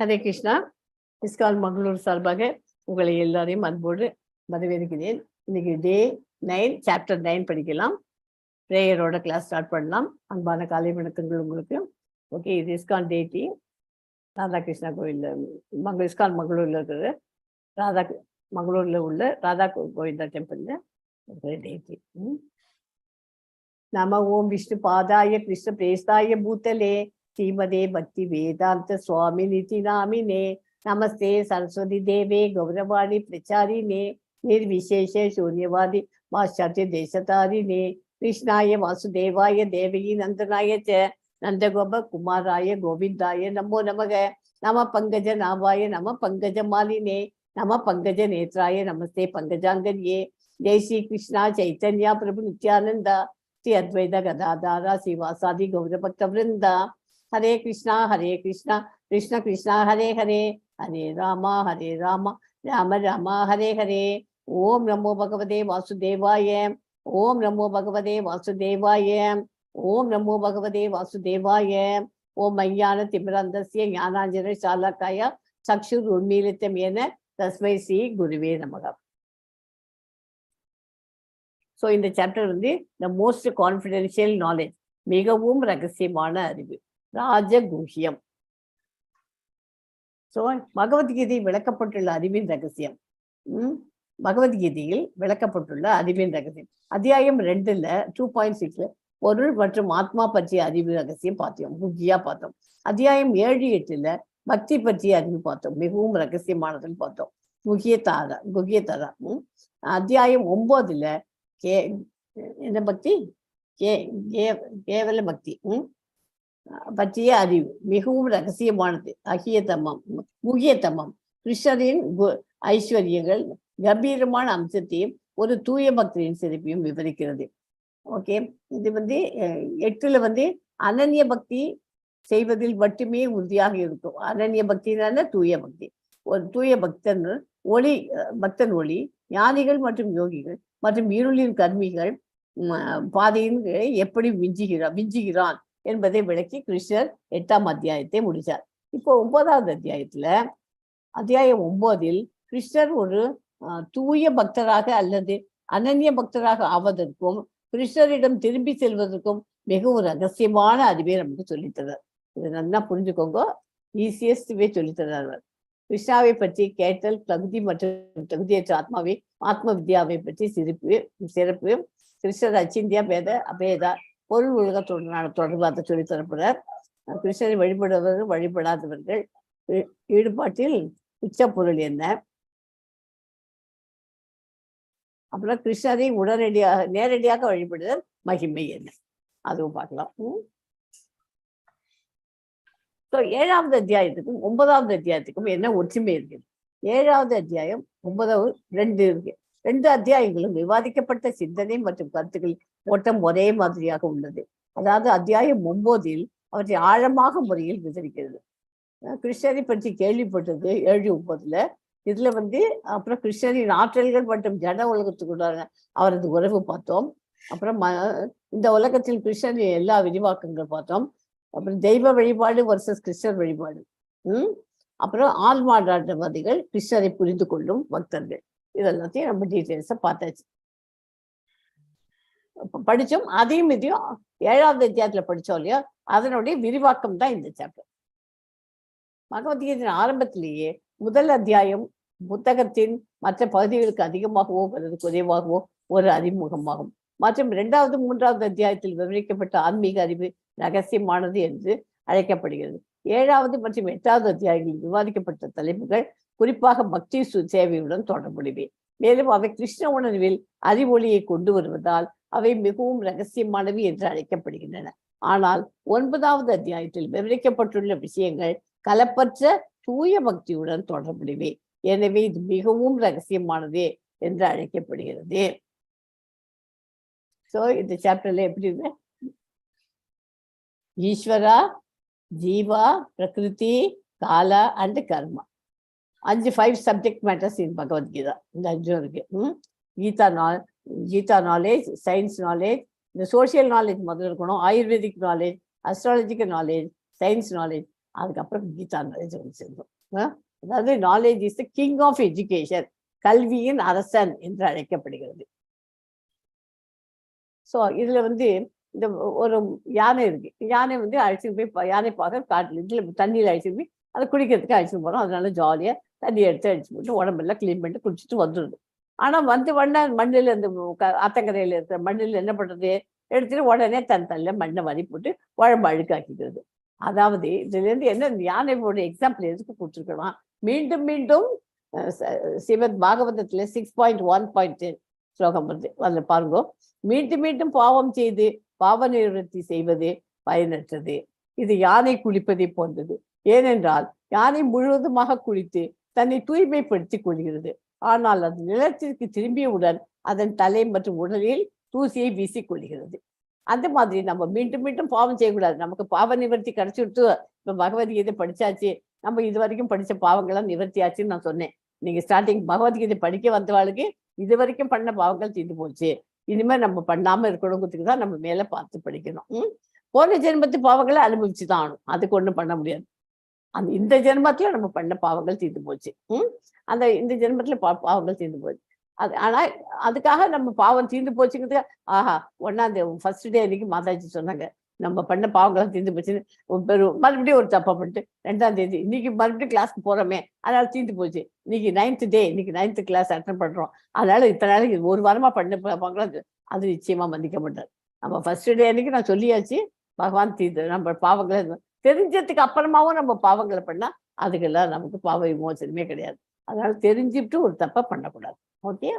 Hare Krishna. ISKCON Mangalore சார்பாக உங்களை எல்லாரையும் அன்போடு வரவேற்கிறேன். இன்னைக்கு டே 9, சாப்டர் 9 படிக்கலாம். ப்ரேயரோட கிளாஸ் ஸ்டார்ட் பண்ணலாம். அன்பான காலை வணக்கங்கள் உங்களுக்கு. ஓகே, இது இஸ்கான் டேட்டி ராதாகிருஷ்ணா கோயில், மங்களூர், இஸ்கான் மங்களூரில் இருக்கிற ராதா, மங்களூரில் உள்ள ராதா கோவிந்தா டெம்பிளில் இருக்கிற டேட்டி. நம ஓம் விஷ்ணு பாதாய கிருஷ்ண பிரேஸ்தாய பூதலே ஸ்ரீமதே பக்தி வேதாந்த சுவாமி நிதி நாமினே. நமஸ்தே சரஸ்வதி தேவே கௌரவாணி பிரச்சாரிணே நிர்விசேஷ சூன்யவாதி பாশ্চাত্য தேசதாரிணே. கிருஷ்ணாய வாசுதேவாய தேவகி நந்தனாய ச நந்தகோப குமாராய கோவிந்தாய நமோ நமக. நம பங்கஜ நாபாய நம பங்கஜ மாலினே நம பங்கஜ நேத்ராய நமஸ்தே பங்கஜாங்கரியே. ஜெய் ஸ்ரீ கிருஷ்ணா சைத்தன்யா பிரபு நித்யானந்தா ஸ்ரீ அத்வைத கதாதாரா ஸ்ரீவாசாதி கௌரபக்த விருந்தா. ஹரே கிருஷ்ணா ஹரே கிருஷ்ணா கிருஷ்ண கிருஷ்ணா ஹரே ஹரே, ஹரே ராமா ஹரே ராமா ராம ராமா ஹரே ஹரே. ஓம் நமோ பகவதே வாசுதேவாய. ஓம் நமோ பகவதே வாசுதேவாய. ஓம் நமோ பகவதே வாசுதேவாய. ஓம் மையான திமிரந்தஸ்ய ஞானாஞ்சன சாலக்காய சக்ஷுர் உன்மீலித்தம் என தஸ்மை ஸ்ரீ குருவே நமக. ஸோ இந்த சாப்டர் வந்து the most confidential knowledge, மிகவும் ரகசியமான அறிவு, ராஜகுஹ்யம். ஸோ பகவத்கீதை விளக்கப்பட்டுள்ள அறிவின் ரகசியம். பகவத்கீதையில் விளக்கப்பட்டுள்ள அறிவின் ரகசியம் அத்தியாயம் 2ல 2.6ல பொருள் மற்றும் ஆத்மா பற்றிய அறிவு ரகசியம் பார்த்தோம், முக்கியா பார்த்தோம். அத்தியாயம் 7, 8ல பக்தி பற்றிய அறிவு பார்த்தோம், மிகவும் ரகசியமானதுன்னு பார்த்தோம், குஹ்யதாரா குஹ்யதாரா. அத்தியாயம் 9ல கே என்ன பக்தி, கே கே கேவல பக்தி பற்றிய அறிவு மிகவும் ரகசியமானது, அகியதமம் குஹ்யதமம். கிருஷ்ணரின் ஐஸ்வர்யங்கள் கம்பீரமான அம்சத்தையும் ஒரு தூய பக்தரின் சிறப்பையும் விவரிக்கிறது. ஓகே, இது வந்து 8ல வந்து அனன்ய பக்தி செய்வதில் மட்டுமே உறுதியாக இருக்கும். அனன்ய பக்தினால தூய பக்தி. ஒரு தூய பக்தன் ஒளி, பக்தன் ஒளி, ஞானிகள் மற்றும் யோகிகள் மற்றும் இருளின் கர்மிகள் பாதையின் எப்படி விஞ்சுகிறான் என்பதை விளக்கி கிருஷ்ணர் 8ஆம் அத்தியாயத்தை முடிச்சார். இப்போ 9வது அத்தியாயத்துல, அத்தியாயம் 9ல் கிருஷ்ணர் ஒரு தூய பக்தராக அல்லது அனன்ய பக்தராக ஆவதற்கும் கிருஷ்ணரிடம் திரும்பி செல்வதற்கும் மிகவும் ரகசியமான அறிவை நமக்கு சொல்லித்தரார். இதை நல்லா புரிஞ்சுக்கோங்க, ஈஸியஸ்ட் வே சொல்லித்தரார். கிருஷ்ணாவை பற்றி கேட்டல், தகுதி மற்றும் தகுதியற்ற ஆத்மாவை, ஆத்ம வித்யாவை பற்றி சிறப்பு, கிருஷ்ணர் அச்சிந்தியா பேத அபேதா பொருள் உலகத்துடனான தொடர்பாக சொல்லித்தரப்படுறார். கிருஷ்ணரை வழிபடுபவர்கள் வழிபடாதவர்கள் ஈடுபாட்டில் உச்ச பொருள் என்ன, அப்புறம் கிருஷ்ணரை உடனடியாக நேரடியாக வழிபடுதல் மகிமை என்ன, அதுவும் பார்க்கலாம். ஸோ 7வது அத்தியாயத்துக்கும் 9வது அத்தியாயத்துக்கும் என்ன ஒற்றுமை இருக்குது? 7வது அத்தியாயம் 9வது 2 இருக்கு. 2 அத்தியாயங்களும் விவாதிக்கப்பட்ட சிந்தனை மற்றும் கருத்துக்கள் ஓட்டம் ஒரே மாதிரியாக உள்ளது. அதாவது அத்தியாயம் 9ல் அவற்றை ஆழமாக முறையில் விவரிக்கிறது. கிருஷ்ணரை பற்றி கேள்விப்பட்டது 7, 9ல. இதுல வந்து அப்புறம் கிருஷ்ணரின் ஆற்றல்கள் மற்றும் ஜட உலகத்துக்குள்ளான அவரது உறவு பார்த்தோம். அப்புறம் இந்த உலகத்தில் கிருஷ்ணரின் எல்லா விரிவாக்கங்கள் பார்த்தோம். அப்புறம் தெய்வ வழிபாடு வர்சஸ் கிருஷ்ணர் வழிபாடு, அப்புறம் ஆன்மாடாட்டவாதிகள் கிருஷ்ணரை புரிந்து கொள்ளும் பக்தர்கள், இதெல்லாத்தையும் நம்ம டீட்டெயில்ஸை பார்த்தாச்சு, படித்தோம். அதையும் இதையும் 7வது அத்தியாயத்துல படித்தோம் இல்லையா, அதனுடைய விரிவாக்கம் தான் இந்த சாப்டர். பகவத்கீதையின் ஆரம்பத்திலேயே முதல் அத்தியாயம் புத்தகத்தின் மற்ற பகுதிகளுக்கு அதிகமாகவோ அல்லது குறைவாகவோ ஒரு அறிமுகமாகும். மற்றும் 2வது 3வது அத்தியாயத்தில் விவரிக்கப்பட்ட ஆன்மீக அறிவு ரகசியமானது என்று அழைக்கப்படுகிறது. 7வது மற்றும் 8வது அத்தியாயங்களில் விவாதிக்கப்பட்ட தலைப்புகள் குறிப்பாக பக்தி சேவையுடன் தொடர்புடையவை. மேலும் அவை கிருஷ்ண உணர்வில் அறிவொளியை கொண்டு வருவதால் அவை மிகவும் ரகசியமானவை என்று அழைக்கப்படுகின்றன. ஆனால் 9வது அத்தியாயத்தில் விவரிக்கப்பட்டுள்ள விஷயங்கள் கலப்பற்ற தூய பக்தியுடன் தொடர்புடையவை. எனவே இது மிகவும் ரகசியமானது என்று அழைக்கப்படுகிறது. ஸோ இந்த சாப்டர்ல எப்படி இருக்கு? ஈஸ்வரா, ஜீவா, பிரகிருதி, காலா and karma, 5 subject matters in Bhagavad Gita. இந்த 5 இருக்கு. கீதா நாலேஜ், சயின்ஸ் நாலேஜ், இந்த சோசியல் நாலேஜ் முதல்ல இருக்கணும், ayurvedic knowledge, astrological knowledge, science knowledge, அதுக்கப்புறம் கீதா நாலேஜ் வந்து சேர்ந்தோம். அதாவது knowledge is the king of education, கல்வியின் அரசன் என்று அழைக்கப்படுகிறது. ஸோ இதுல வந்து இந்த ஒரு யானை இருக்கு. யானை வந்து அழைச்சிட்டு போய் யானை பார்க்க காட்டுல இதுல தண்ணியில அழைச்சிட்டு போய் அதை குடிக்கிறதுக்கு அழைச்சிட்டு போறோம். அதனால ஜாலியா தண்ணி எடுத்து அடிச்சு போட்டு உடம்பெல்லாம் க்ளீன் பண்ணிட்டு குடிச்சிட்டு வந்துடுது. ஆனா வந்து உடனே மண்ணில் இந்த ஆத்தங்கரையில இருக்கிற மண்ணில் என்ன பண்றது, எடுத்துட்டு உடனே தன் தள்ள மண்ணை வாரி போட்டு உடம்பு அழுக்காக்கிக்கிறது. அதாவது இதுல இருந்து என்ன, இந்த யானையோட எக்ஸாம்பிள் எதுக்கு கொடுத்துருக்கலாம், மீண்டும் மீண்டும் ஸ்ரீமத் பாகவதத்துல 6.1.10 ஸ்லோகம் வருது, அதுல பாருங்க. மீண்டும் மீண்டும் பாவம் செய்து பாவ நிவர்த்தி செய்வது பயனற்றது. இது யானை குளிப்பதை போன்றது. ஏனென்றால் யானை முழுவதுமாக குளித்து தன்னை தூய்மைப்படுத்திக் கொள்கிறது. ஆனால் அது நிலத்திற்கு திரும்பியவுடன் அதன் தலை மற்றும் உடலில் தூசியை வீசிக் கொள்கிறது. அந்த மாதிரி நம்ம மீண்டும் மீண்டும் பாவம் செய்யக்கூடாது. நமக்கு பாவ நிவர்த்தி கிடைச்சுட்டு இப்ப பகவத்கீதை படிச்சாச்சு, நம்ம இது வரைக்கும் படிச்ச பாவங்கள்லாம் நிவர்த்தி ஆச்சுன்னு நான் சொன்னேன். நீங்க ஸ்டார்டிங் பகவத்கீதை படிக்க வந்தவாளுக்கு இது வரைக்கும் பண்ண பாவங்கள் தீர்ந்து போச்சு. இனிமே நம்ம பண்ணாம இருக்கணுங்கிறதுக்கு தான் நம்ம மேல பார்த்து படிக்கணும். போன ஜென்மத்து பாவங்களை அனுபவிச்சுதான் ஆகணும், அதுக்கு ஒண்ணும் பண்ண முடியாது. அந்த இந்த ஜென்மத்துல நம்ம பண்ண பாவங்கள் தீர்ந்து போச்சு. அந்த இந்த ஜென்மத்துல பாவங்கள் தீர்ந்து போச்சு. அது ஆனா அதுக்காக நம்ம பாவம் தீர்ந்து போச்சுங்கிறதுக்கு ஆஹா 1ஆம் தேதி ஃபர்ஸ்ட் டே அன்னைக்கு மாதாஜி சொன்னாங்க நம்ம பண்ண பாவங்கள்லாம் தீர்ந்து போச்சுன்னு. மறுபடியும் ஒரு தப்பா பண்ணிட்டு 2ஆம் தேதி இன்னைக்கு மறுபடியும் கிளாஸ்க்கு போறோமே அதனால தீர்ந்து போச்சு. இன்னைக்கு 9th டே, இன்னைக்கு 9th class attend பண்றோம், அதனால இத்தனை நாளைக்கு ஒரு வாரமா பண்ண பாவங்களும் அது நிச்சயமா மன்னிக்க மாட்டார். நம்ம ஃபர்ஸ்ட் டே அன்னைக்கு நான் சொல்லியாச்சு, பகவான் தீர்ந்து நம்ம பாவங்களை தெரிஞ்சதுக்கு அப்புறமாவும் நம்ம பாவங்களை பண்ணா அதுக்கெல்லாம் நமக்கு பாவ விமோசனமே கிடையாது. அதனால தெரிஞ்சுட்டு ஒரு தப்பை பண்ணக்கூடாது. ஓகே,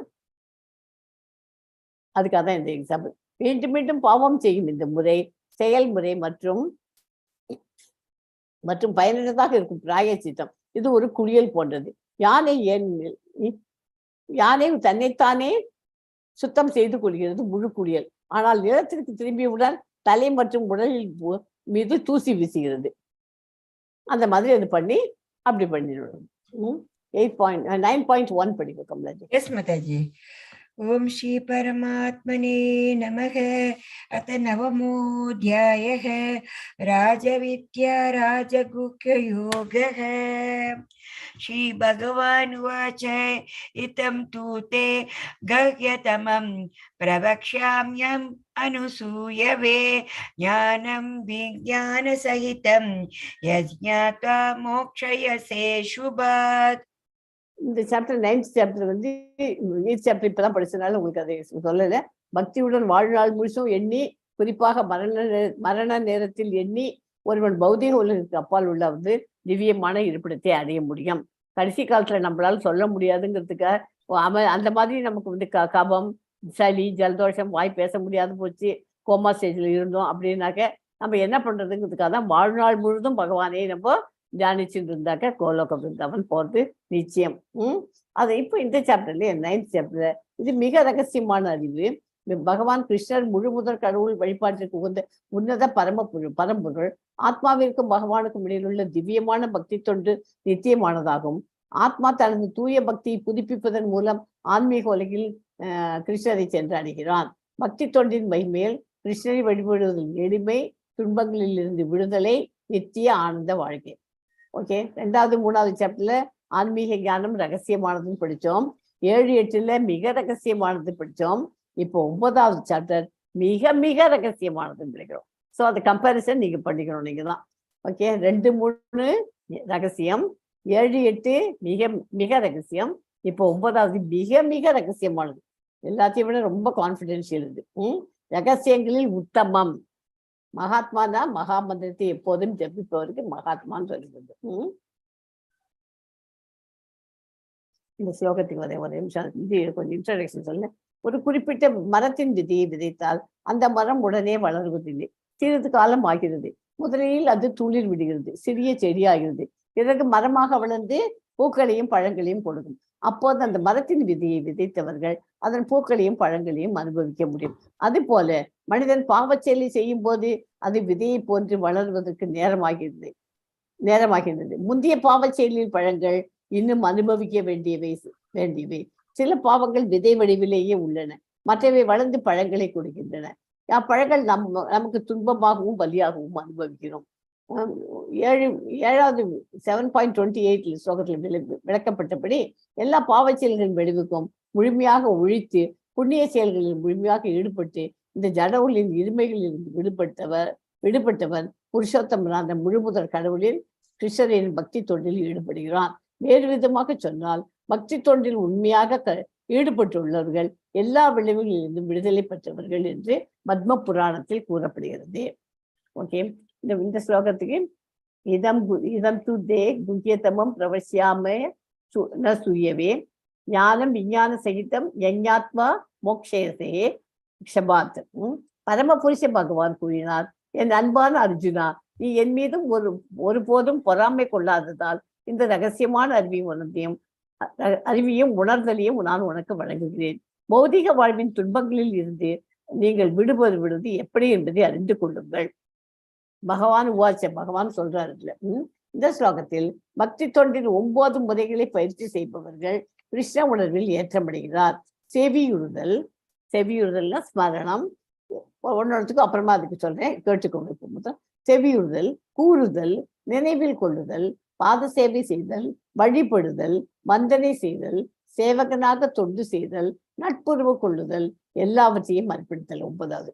அதுக்காக தான் இந்த எக்ஸாம்பிள். மீண்டும் மீண்டும் பாவம் செய்யும் இந்த முறை செயல்முறை மற்றும் மற்றும் பயனற்றதாக இருக்கும் பிராயச்சித்தம் இது ஒரு குளியல் போன்றது. யானை ஏன் யானை தன்னைத்தானே சுத்தம் செய்து கொள்கிறது முழு குளியல். ஆனால் நிலத்திற்கு திரும்பியவுடன் தலை மற்றும் உடலில் மீது தூசி வீசுகிறது. அந்த மாதிரி அது பண்ணி அப்படி பண்ணிடுவோம். 8.9.1 படிக்கும் கமலாஜி. எஸ் மாதாஜி. ஓம் ஸ்ரீ பரமாத்மனே நமக. அத நவமோத்யாயः ராஜவித்யா ராஜகுக்ய யோகः. ஸ்ரீ பகவான் உவாச்ச இதம் தூ தே கஹ்யதமம் பிரவக்ஷ்யாம்யம் அனுசூயவே ஞானம் விஞ்ஞான சகிதம் யஜ்ஞாத்வா மோக்ஷயசே சுபாத். இந்த சாப்டர் 9th chapter வந்து 8th chapter இப்பதான் படிச்சதுனால உங்களுக்கு அதை சொல்லல. பக்தியுடன் வாழ்நாள் முழுசும் எண்ணி, குறிப்பாக மரண நேரத்தில் எண்ணி ஒருவன் பௌதிக உலகிற்கு அப்பால் உள்ள வந்து திவ்யமான இருப்பிடத்தை அடைய முடியும். கடைசி காலத்துல நம்மளால சொல்ல முடியாதுங்கிறதுக்காக அந்த மாதிரி நமக்கு வந்து கபம், சளி, ஜலதோஷம், வாய் பேச முடியாது போச்சு, கோமா ஸ்டேஜில் இருந்தோம் அப்படின்னாக்க நம்ம என்ன பண்றதுங்கிறதுக்காக தான் வாழ்நாள் முழுதும் பகவானே நம்ம தியானிச்சுட்டு இருந்தாக்க கோலோக பிருந்தாவன் போறது நிச்சயம். அது இப்போ இந்த சாப்டர்லயே 9th சாப்டர்ல இது மிக ரகசியமான அறிவு. பகவான் கிருஷ்ணர் முழு முதற் கடவுள் வழிபாட்டிற்கு உகந்த உன்னத பரம்பொருள். ஆத்மாவிற்கும் பகவானுக்கும் இடையில் உள்ள திவ்யமான பக்தி தொண்டு நித்தியமானதாகும். ஆத்மா தனது தூய பக்தியை புதுப்பிப்பதன் மூலம் ஆன்மீக உலகில் கிருஷ்ணரை சென்று அடைகிறான். பக்தி தொண்டின் மகிமையில் கிருஷ்ணரை வழிபடுவதில் எளிமை, துன்பங்களில் இருந்து விடுதலை, நித்திய ஆனந்த வாழ்க்கை. ஓகே, 2வது 3வது சாப்டர்ல ஆன்மீக ஞானம் ரகசியமானதுன்னு படிச்சோம். 7 8ல மிக ரகசியமானது படிச்சோம். இப்போ 9வது சாப்டர் மிக மிக ரகசியமானதுன்னு படிக்கிறோம். ஸோ அந்த கம்பேரிசன் நீங்க பண்ணிக்கணும் நீங்க தான். ஓகே, 2 3 ரகசியம், 7 8 மிக மிக ரகசியம், இப்போ 9வது மிக மிக ரகசியமானது. எல்லாத்தையும் விட ரொம்ப கான்ஃபிடென்ஷியல் இது. ரகசியங்களில் உத்தமம் மகாத்மா தான். மகா மந்திரத்தை எப்போதும் ஜபிப்பவருக்கு மகாத்மான்னு சொல்லுறது. இந்த ஸ்லோகத்துக்கு வரேன் ஒரு நிமிஷம். இது கொஞ்சம் இன்ட்ரடக்ஷன் சொல்ல. ஒரு குறிப்பிட்ட மரத்தின் விதையை விதைத்தால் அந்த மரம் உடனே வளருவதில்லை, சிறிது காலம் ஆகிறது. முதலில் அது துளிர் விடுகிறது, சிறிய செடியாகிறது, பிறகு மரமாக வளர்ந்து பூக்களையும் பழங்களையும் கொடுக்கும். அப்போது அந்த மரத்தின் விதையை விதைத்தவர்கள் அதன் பூக்களையும் பழங்களையும் அனுபவிக்க முடியும். அதுபோல மனிதன் பாவச் செயலை செய்யும் போது அது விதையை போன்று வளர்வதற்கு நேரமாகின்றது. முந்தைய பாவச் செயலின் பழங்கள் இன்னும் அனுபவிக்க வேண்டியவை. சில பாவங்கள் விதை வடிவிலேயே உள்ளன, மற்றவை வளர்ந்து பழங்களை கொடுக்கின்றன. அப்பழங்கள் நமக்கு துன்பமாகவும் பலியாகவும் அனுபவிக்கிறோம். ஏழு ஏழாவது 7.28 ஸ்லோகத்தில் விளக்கப்பட்டபடி எல்லா பாவச் செயல்களின் விளைவுக்கும் முழுமையாக ஒழித்து புண்ணிய செயல்களில் முழுமையாக ஈடுபட்டு இந்த ஜட உடலின் இருமைகளில் இருந்து விடுபட்டவர் புருஷோத்தமனான முழுமுதற் கடவுளில் கிருஷ்ணரின் பக்தி தொண்டில் ஈடுபடுகிறான். வேறு விதமாக சொன்னால், பக்தி தொண்டில் உண்மையாக ஈடுபட்டுள்ளவர்கள் எல்லா விளைவுகளிலிருந்தும் விடுதலை பெற்றவர்கள் என்று பத்ம புராணத்தில் கூறப்படுகிறது. ஓகே, இந்த இந்த ஸ்லோகத்துக்கு இதம் இதம் து தே குஹ்யதமம் பிரவக்ஷ்யாமி நாசூயவே ஞானம் விஞ்ஞான சகிதம் யஞ்ஞாத்வா மோக்ஷயசே க்ஷபாத். பரமபுருஷ பகவான் கூறினார், என் அன்பான அர்ஜுனா, நீ என் மீதும் ஒருபோதும் பொறாமை கொள்ளாததால் இந்த ரகசியமான அறிவையும் உணர்ந்தையும் அறிவியும் உணர்தலையும் நான் உனக்கு வழங்குகிறேன். பௌதிக வாழ்வின் துன்பங்களில் இருந்து நீங்கள் விடுபடு விடுவது எப்படி என்பதை அறிந்து கொள்ளுங்கள். பகவான் உவாச்ச, பகவான் சொல்றாரு இதுல. இந்த ஸ்லோகத்தில் பக்தி தொண்டின் ஒன்பது முறைகளை பயிற்சி செய்பவர்கள் கிருஷ்ண உணர்வில் ஏற்றமடைகிறார். செவியுறுதல், செவியுறுதல்னா ஸ்மரணம், ஒன்னொருத்துக்கும் அப்புறமா அதுக்கு சொல்றேன், கேட்டுக்கோங்க. இப்போ முதல் செவியுறுதல், கூறுதல், நினைவில் கொள்ளுதல், பாத சேவை செய்தல், வழிபடுதல், வந்தனை செய்தல், சேவகனாக தொண்டு செய்தல், நட்புறவு கொள்ளுதல், எல்லாவற்றையும் அர்ப்பணித்தல் ஒன்பதாவது.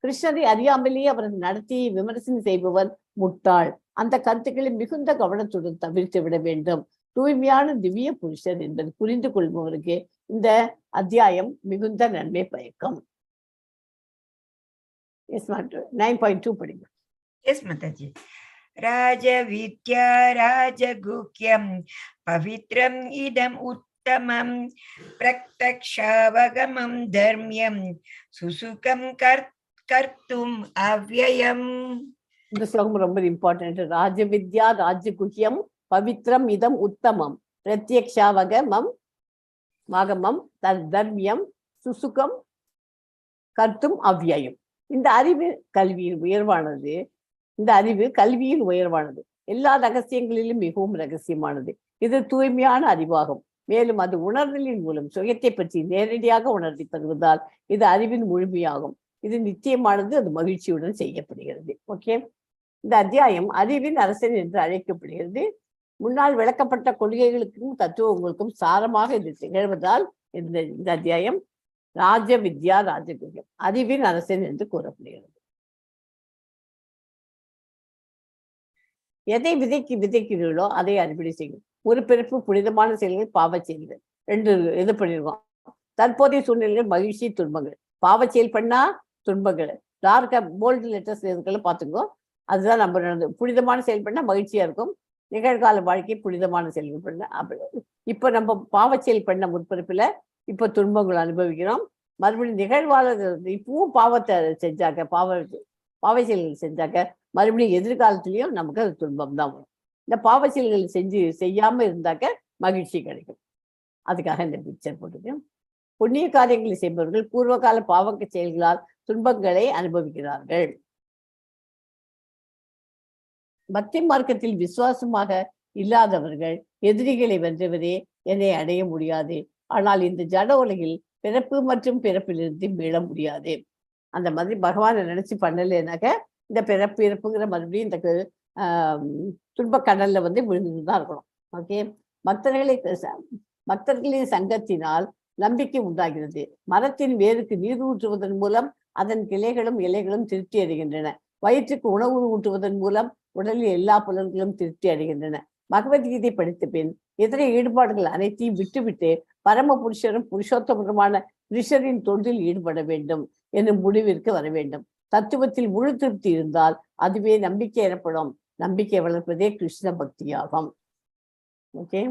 கிருஷ்ணரை அறியாமலேயே அவரது நடத்தையை விமர்சனம் செய்பவர் முட்டாள். அந்த கருத்துக்களை மிகுந்த கவனத்துடன் தவிர்த்து விட வேண்டும். தூய்மையான திவ்ய புருஷர் என்பது புரிந்து கொள்பவருக்கு இந்த அத்தியாயம் மிகுந்த நன்மை பயக்கும். எஸ், 9.2 படிங்க. எஸ் மாதாஜி. ராஜவித்யா ராஜகுஹ்யம் பவித்ரம் இதம் உத்தமம் பிரத்யக்ஷாவகமம் தர்மியம் சுசுகம் கர்த்தும் அவ்யயம். இந்த ஸ்லோகம் ரொம்ப இம்பார்ட்டன்ட். ராஜவித்யா ராஜகுஹ்யம் பவித்ரம் இதம் உத்தமம் பிரத்யக்ஷாவகமம் வாகமம் தர்மியம் சுசுகம் கர்த்தும் அவ்யயம். இந்த அறிவு கல்வியில் உயர்வானது. இந்த அறிவு கல்வியில் உயர்வானது. எல்லா ரகசியங்களிலும் மிகவும் ரகசியமானது. இது தூய்மையான அறிவாகும். மேலும் அது உணர்தலின் மூலம் சுயத்தை பற்றி நேரடியாக உணர்த்தி தருவதால் இது அறிவின் முழுமையாகும். இது நிச்சயமானது, அது மகிழ்ச்சியுடன் செய்யப்படுகிறது. ஓகே, இந்த அத்தியாயம் அறிவின் அரசன் என்று அழைக்கப்படுகிறது. முன்னால் விளக்கப்பட்ட கொள்கைகளுக்கும் தத்துவங்களுக்கும் சாரமாக இது திகழ்வதால் இந்த இந்த அத்தியாயம் ராஜ வித்யா ராஜகுஹ்யம் அறிவின் அரசன் என்று கூறப்படுகிறது. எதை விதைக்கிறீர்களோ அதை அறுவடை செய்யும். ஒரு பிறப்பு புனிதமான செயல்கள், பாவச் செயல்கள் ரெண்டு இது பண்ணிருக்கோம். தற்போதைய சூழ்நிலைகள் மகிழ்ச்சி, துன்பங்கள். பாவச் செயல் பண்ணா துன்பங்கள், டார்க் போல்டு லெட்டர்ஸ் இதுக்கெல்லாம் பார்த்துக்கோ. அதுதான் நம்ம நடந்து புனிதமான செயல் பண்ணா மகிழ்ச்சியா இருக்கும். நிகழ்கால வாழ்க்கை புனிதமான செயல்கள் பண்ண அப்படி. இப்ப நம்ம பாவச் செயல் பண்ண முற்பிறப்புல இப்ப துன்பங்கள் அனுபவிக்கிறோம். மறுபடியும் நிகழ்வாள இப்பவும் பாவத்தை செஞ்சாக்க, பாவ பாவ செயல்கள் செஞ்சாக்க மறுபடியும் எதிர்காலத்திலையும் நமக்கு அது துன்பம் தான் வரும். இந்த பாவ செயல்கள் செய்யாம இருந்தாக்க மகிழ்ச்சி கிடைக்கும். அதுக்காக இந்த பிக்சர் போட்டிருக்கேன். புண்ணிய காரியங்களை செய்பவர்கள் பூர்வகால பாவ செயல்களால் துன்பங்களை அனுபவிக்கிறார்கள். பக்தி மார்க்கத்தில் விசுவாசமாக இல்லாதவர்கள் எதிரிகளை வென்றவரே என்னை அடைய முடியாது. ஆனால் இந்த ஜட உலகில் பிறப்பு மற்றும் பிறப்பிலிருந்து மீள முடியாது. அந்த மாதிரி பகவானை நினைச்சு பண்ணலைன்னாக்க இந்த பிறப்பு இறப்புங்கிற மறுபடியும் இந்த துன்பக் கடல்ல வந்து விழுந்துதான் இருக்கணும். ஓகே, பக்தர்களின் சங்கத்தினால் நம்பிக்கை உண்டாகிறது. மரத்தின் வேருக்கு நீர் ஊற்றுவதன் மூலம் அதன் கிளைகளும் இலைகளும் திருப்தி அடைகின்றன. வயிற்றுக்கு உணவு ஊட்டுவதன் மூலம் உடலில் எல்லா புலன்களும் திருப்தி அடைகின்றன. பகவத்கீதை படித்த பின் இதர ஈடுபாடுகள் அனைத்தையும் விட்டுவிட்டு பரம புருஷரும் புருஷோத்தமருமான கிருஷ்ணரின் தொண்டில் ஈடுபட வேண்டும் என்னும் முடிவிற்கு வர வேண்டும். தத்துவத்தில் முழு திருப்தி இருந்தால் அதுவே நம்பிக்கை எனப்படும். நம்பிக்கை வளர்ப்பதே கிருஷ்ண பக்தியாகும். ஓகே,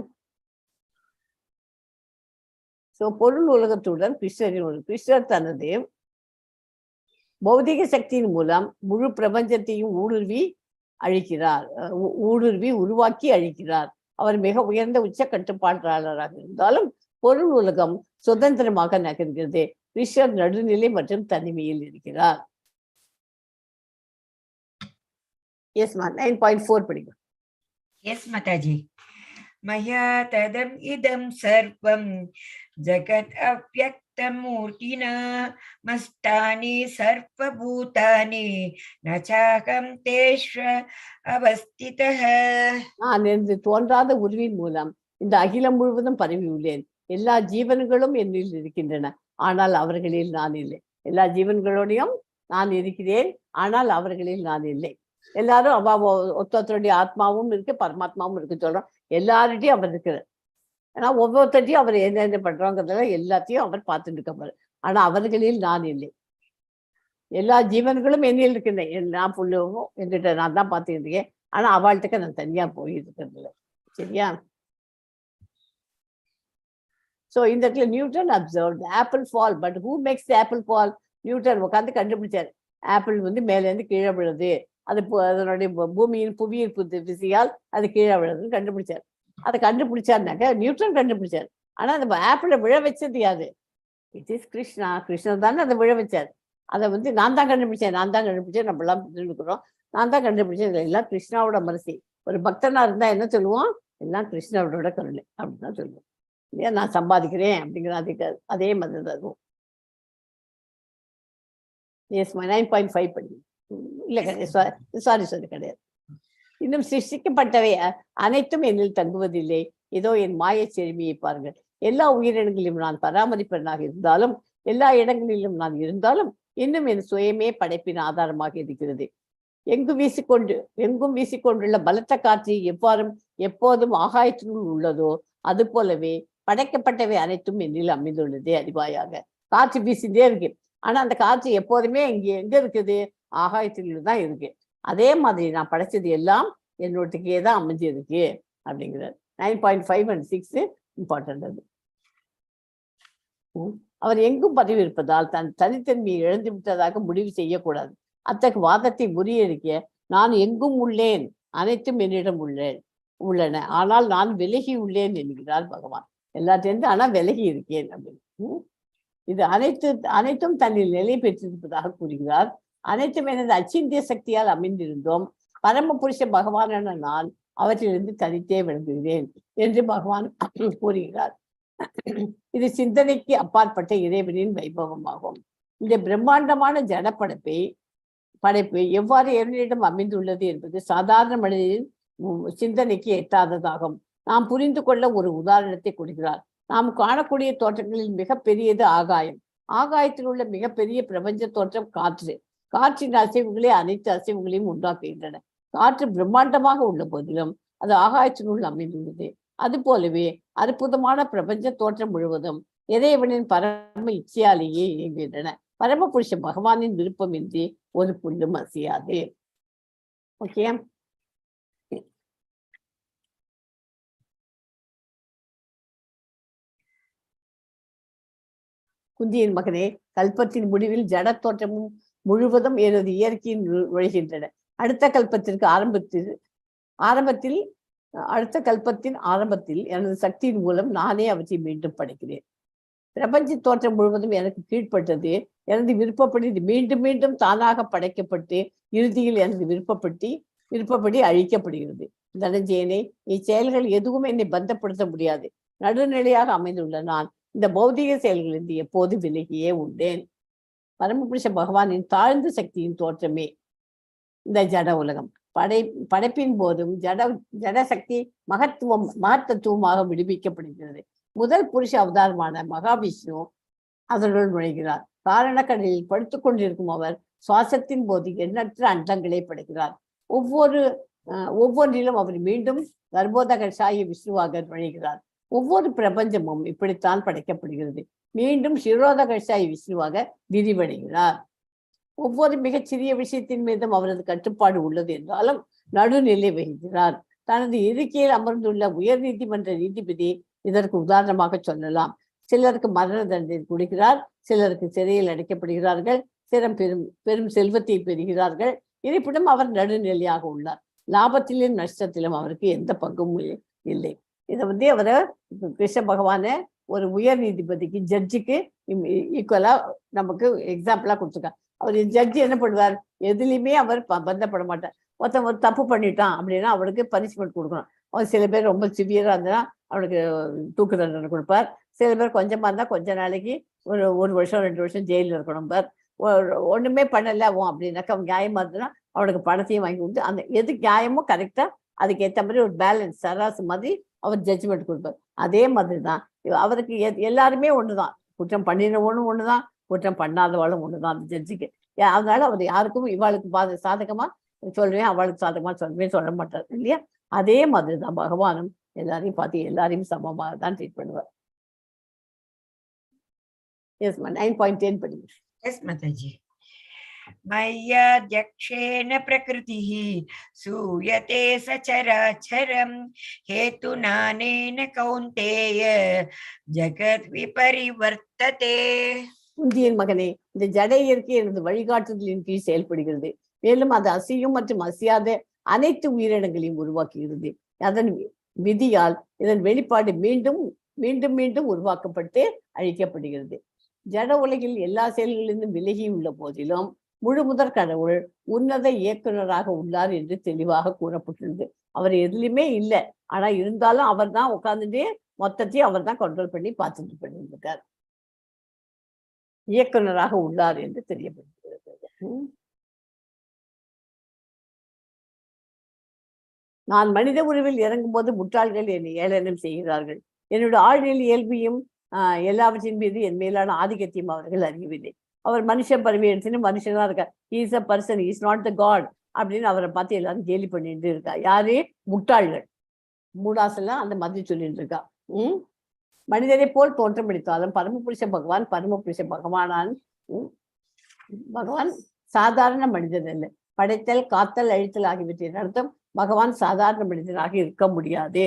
சோ பொருள் உலகத்துடன் கிருஷ்ணரின் ஒரு கிருஷ்ணர் தனது பௌதிக சக்தியின் மூலம் முழு பிரபஞ்சத்தையும் ஊடுருவி அழிக்கிறார், ஊடுருவி உருவாக்கி அழிக்கிறார். அவர் மிக உயர்ந்த உச்ச கட்டுப்பாட்டாளராக இருந்தாலும் பொருள் உலகம் சுதந்திரமாக நகர்கிறது. கிருஷ்ணர் நடுநிலை மற்றும் தனிமையில் இருக்கிறார். எஸ் மா, 9.4 படிக்கும். எஸ் மாதாஜி. மயா ததம் இதம் சர்வம் ஜகத் அவ்யக்தமூர்ச்சதே अव्यक्तमूर्तिना मस्तानि सर्वभूतानि न चाहं तेष्व अवस्थितः. நான் எனது தோன்றாத உருவின் மூலம் இந்த அகிலம் முழுவதும் பரவி உள்ளேன். எல்லா ஜீவன்களும் என்னில் இருக்கின்றன, ஆனால் அவர்களில் நான் இல்லை. எல்லா ஜீவன்களோடையும் நான் இருக்கிறேன், ஆனால் அவர்களில் நான் இல்லை. எல்லாரும் அவ ஒருத்தருடைய ஆத்மாவும் இருக்கு, பரமாத்மாவும் இருக்கு சொல்றோம். எல்லார்ட்டையும் அவர் இருக்கிறார். ஏன்னா ஒவ்வொருத்தட்டையும் அவர் என்னென்ன பண்றோங்கிறதெல்லாம் எல்லாத்தையும் அவர் பார்த்துட்டு இருக்காரு. ஆனா அவர்களில் நான் இல்லை. எல்லா ஜீவன்களும் என்னில் இருக்கின்றன. எல்லா புள்ளும் என்கிட்ட நான் தான் பார்த்துக்கிட்டு இருக்கேன். ஆனா அவள்கிட்ட நான் தனியா போய் இருக்கிறது இல்லை. சரியா? ஸோ இந்த இடத்துல Newton observe apple fall, but who makes the apple fall? Newton உட்காந்து கண்டுபிடிச்சார், ஆப்பிள் வந்து மேலேருந்து கீழே விழுது, அது அதனுடைய பூமியின் புவியீர்ப்பு விசையால் அது கீழே விழுதுன்னு கண்டுபிடிச்சார். அதை கண்டுபிடிச்சாருனாக்க நியூட்டன் கண்டுபிடிச்சார். ஆனா அந்த ஆப்பிளை விழ வச்சது யாரு? It is Krishna. கிருஷ்ணன் தானே அதை விழ வச்சார். அதை வந்து நான் தான் கண்டுபிடிச்சேன், நான் தான் கண்டுபிடிச்சேன், நம்மளாம் இருக்கிறோம், நான் தான் கண்டுபிடிச்சேன், எல்லாம் கிருஷ்ணாவோட மனசு. ஒரு பக்தனா இருந்தா என்ன சொல்லுவோம்? எல்லாம் கிருஷ்ணாவோட கருணை அப்படின்னு தான் சொல்லுவோம் இல்லையா? நான் சம்பாதிக்கிறேன் அப்படிங்கிற அதுக்கு அதே மாதிரி தான் இருக்கும். எஸ், 9.5 படி இல்லை கிடையாது, சாரி சாரி கிடையாது. இன்னும் சிருஷ்டிக்கப்பட்டவை அனைத்தும் என்னில் தங்குவதில்லை. ஏதோ என் மாயச் செழுமையை பாருங்கள். எல்லா உயிரினங்களிலும் நான் பராமரிப்பவனாக இருந்தாலும், எல்லா இடங்களிலும் நான் இருந்தாலும், இன்னும் என் சுயமே படைப்பின் ஆதாரமாக இருக்கிறது. எங்கும் வீசிக்கொண்டுள்ள பலத்த காற்று எவ்வாறும் எப்போதும் ஆகாயத்தினுள் உள்ளதோ அது போலவே படைக்கப்பட்டவை அனைத்தும் என்னில் அமைந்துள்ளதே அறிவாயாக. காற்று வீசிட்டே இருக்கு, ஆனா அந்த காற்று எப்போதுமே இங்க எங்க இருக்குது? ஆகாயத்தினுள் தான் இருக்கு. அதே மாதிரி நான் படைச்சது எல்லாம் என்னோட்டுக்கே தான் அமைஞ்சிருக்கு அப்படிங்கிறார். 9.5 and 6 important. அது அவர் எங்கும் பதவி இருப்பதால் தன் தனித்தன்மையை இழந்து விட்டதாக முடிவு செய்யக்கூடாது. அத்தகைய வாதத்தை முறியடிக்க நான் எங்கும் உள்ளேன், அனைத்தும் என்னிடம் உள்ளன, ஆனால் நான் விலகி உள்ளேன் என்கிறார் பகவான். எல்லாத்தையும் ஆனா விலகி இருக்கேன் அப்படின்னு. இது அனைத்தும் தன்னில் நிலை பெற்றிருப்பதாக கூறுகிறார். அனைத்தும் எனது அச்சிந்திய சக்தியால் அமைந்திருந்தோம். பரமபுருஷ பகவானான நான் அவற்றிலிருந்து தனித்தே விளங்குகிறேன் என்று பகவான் கூறுகிறார். இது சிந்தனைக்கு அப்பாற்பட்ட இறைவனின் வைபவமாகும். இந்த பிரம்மாண்டமான ஜடப்படைப்பை படைப்பு எவ்வாறு இறைவனிடம் அமைந்துள்ளது என்பது சாதாரண மனிதனின் சிந்தனைக்கு எட்டாததாகும். நாம் புரிந்து கொள்ள ஒரு உதாரணத்தை கொடுக்கிறார். நாம் காணக்கூடிய தோற்றங்களில் மிக பெரியது ஆகாயம். ஆகாயத்தில் உள்ள மிகப்பெரிய பிரபஞ்ச தோற்றம் காற்று. காற்றின் அசைவுகளே அனைத்து அசைவுகளையும் உண்டாக்குகின்றன. காற்று பிரம்மாண்டமாக உள்ள போதிலும் அது ஆகாயத்தினுள் அமைந்துள்ளது. அது போலவே அற்புதமான பிரபஞ்ச தோற்றம் முழுவதும் இறைவனின் பரம இச்சையாலேயே இயங்குகின்றன. பரமபுருஷ பகவானின் விருப்பமின்றி ஒரு புல்லும் அசையாது. ஓகே, குந்தியின் மகனே, கல்பத்தின் முடிவில் ஜட தோற்றமும் முழுவதும் எனது இயற்கையின் நுழைகின்றன. அடுத்த கல்பத்திற்கு ஆரம்பத்தில் அடுத்த கல்பத்தின் ஆரம்பத்தில் எனது சக்தியின் மூலம் நானே அவற்றை மீண்டும் படைக்கிறேன். பிரபஞ்ச தோற்றம் முழுவதும் எனக்கு கீழ்ப்பட்டது. எனது விருப்பப்படி இது மீண்டும் மீண்டும் தானாக படைக்கப்பட்டு இறுதியில் எனது விருப்பப்படி அழிக்கப்படுகிறது. தனஞ்சயனே, இச்செயல்கள் எதுவும் என்னை பந்தப்படுத்த முடியாது. நடுநிலையாக அமைந்துள்ள நான் இந்த பௌதிக செயல்களிலிருந்து எப்போது விலகியே உண்டேன். பரமபுருஷ பகவானின் தாழ்ந்த சக்தியின் தோற்றமே இந்த ஜட உலகம். படைப்பின் போதும் ஜடசக்தி மகத்தத்துவமாக விடுவிக்கப்படுகிறது. முதல் புருஷ அவதாரமான மகாவிஷ்ணு அதனுள் நுழைகிறார். காரணக்கடலில் படுத்துக் கொண்டிருக்கும் அவர் சுவாசத்தின் போது எண்ணற்ற அண்டங்களை படைக்கிறார். ஒவ்வொன்றிலும் அவர் மீண்டும் கர்ப்போதகசாயி விஷ்ணுவாக நுழைகிறார். ஒவ்வொரு பிரபஞ்சமும் இப்படித்தான் படைக்கப்படுகிறது. மீண்டும் சிரோதகசாயி விஷ்ணுவாக விரிவடைகிறார். ஒவ்வொரு மிகச்சிறிய விஷயத்தின் மீதும் அவரது கட்டுப்பாடு உள்ளது என்றாலும் நடுநிலை வகிக்கிறார். தனது இருக்கையில் அமர்ந்துள்ள உயர் நீதிமன்ற நீதிபதி இதற்கு உதாரணமாக சொல்லலாம். சிலருக்கு மரண தண்டனை கொடுக்கிறார், சிலருக்கு சிறையில் அடைக்கப்படுகிறார்கள், சிலர் பெரும் பெரும் செல்வத்தை பெறுகிறார்கள். இருப்பினும் அவர் நடுநிலையாக உள்ளார். லாபத்திலும் நஷ்டத்திலும் அவருக்கு எந்த பங்கும் இல்லை. இதை வந்து அவரை கிருஷ்ண பகவான ஒரு உயர் நீதிபதிக்கு, ஜட்ஜுக்கு ஈக்குவலா நமக்கு எக்ஸாம்பிளா கொடுத்துருக்காங்க. அவர் ஜட்ஜி என்ன பண்ணுவார்? எதுலையுமே அவர் பந்தப்பட மாட்டார். ஒருத்தன் ஒரு தப்பு பண்ணிட்டான் அப்படின்னா அவனுக்கு பனிஷ்மெண்ட் கொடுக்கணும். அவன் சில பேர் ரொம்ப சிவியரா இருந்தா அவனுக்கு தூக்கு தண்டனை கொடுப்பார். சில பேர் கொஞ்சமா இருந்தா கொஞ்ச நாளைக்கு ஒரு ஒரு வருஷம் 2 வருஷம் ஜெயிலில் இருக்கணும் பார். ஒண்ணுமே பண்ணல அவன் அப்படின்னாக்கா அவன் நியாயமா இருந்ததுன்னா அவனுக்கு பணத்தையும் வாங்கி கொடுத்து அந்த எது நியாயமோ கரெக்டா அதுக்கு ஏற்ற மாதிரி ஒரு பேலன்ஸ் சராசு மாதிரி அவர் ஜட்ஜ்மெண்ட் கொடுப்பார். அதே மாதிரி தான் அவருக்கு எல்லாருமே ஒண்ணுதான், குற்றம் பண்ணினவனும் ஒண்ணுதான், குற்றம் பண்ணாதவாளும் ஒண்ணுதான் அந்த ஜட்ஜுக்கு. அதனால அவர் யாருக்கும் இவாளுக்கு சாதகமா சொல்லுவேன் அவளுக்கு சாதகமா சொல்லுவேன் சொல்ல மாட்டார் இல்லையா? அதே மாதிரி தான் பகவானும் எல்லாரையும் பார்த்து எல்லாரையும் சமமாக தான் ட்ரீட் பண்ணுவார். எஸ் மா, 9.10 படிங்க. எஸ் மாதாஜி. मय्याध्यक्षेण प्रकृतिः सूयते सचराचरं हेतुनानेन कौन्तेय जगद्विपरिवर्तते. குந்தியின் மகனே, இந்த ஜட இயற்கை எனது வழிகாட்டுதலின் கீழ் செயல்படுகிறது. மேலும் அது அசையும் மற்றும் அசையாத அனைத்து உயிரினங்களையும் உருவாக்குகிறது. அதன் விதியால் இதன் வெளிப்பாடு மீண்டும் மீண்டும் மீண்டும் உருவாக்கப்பட்டு அழிக்கப்படுகிறது. ஜட உலகில் எல்லா செயல்களிலிருந்தும் விலகி உள்ள போதிலும் முழு முதற் கடவுள் உன்னத இயக்குனராக உள்ளார் என்று தெளிவாக கூறப்பட்டுள்ளது. அவர் எதுலையுமே இல்லை, ஆனா இருந்தாலும் அவர் தான் உட்கார்ந்துட்டு மொத்தத்தையும் அவர் தான் கண்ட்ரோல் பண்ணி பார்த்துட்டு பண்ணிட்டு இருக்கார். இயக்குனராக உள்ளார் என்று தெரியப்படுகிறது. நான் மனித உருவில் இறங்கும் போது முட்டாள்கள் என்னை ஏளனம் செய்கிறார்கள். என்னோட ஆழ்நிலை இயல்பையும் எல்லாவற்றின் மீது என் மேலான ஆதிக்கத்தையும் அவர்கள் அறியவில்லை. அவர் மனுஷன் பருவி எடுத்துன்னு மனுஷனா இருக்கார். Is a person, is not the God அப்படின்னு அவரை பார்த்து எல்லாரும் கேலி பண்ணிட்டு இருக்கா. யாரு? முட்டாள்கள், மூடாசெல்லாம் அந்த மாதிரி சொல்லிட்டு இருக்கா. மனிதரை போல் தோற்றமளித்தாலும் பரமபுருஷ பகவான் பரமபுருஷ பகவானான் பகவான் சாதாரண மனிதன் அல்ல. படைத்தல், காத்தல், அழித்தல் ஆகியவற்றை நடத்தும் பகவான் சாதாரண மனிதனாக இருக்க முடியாது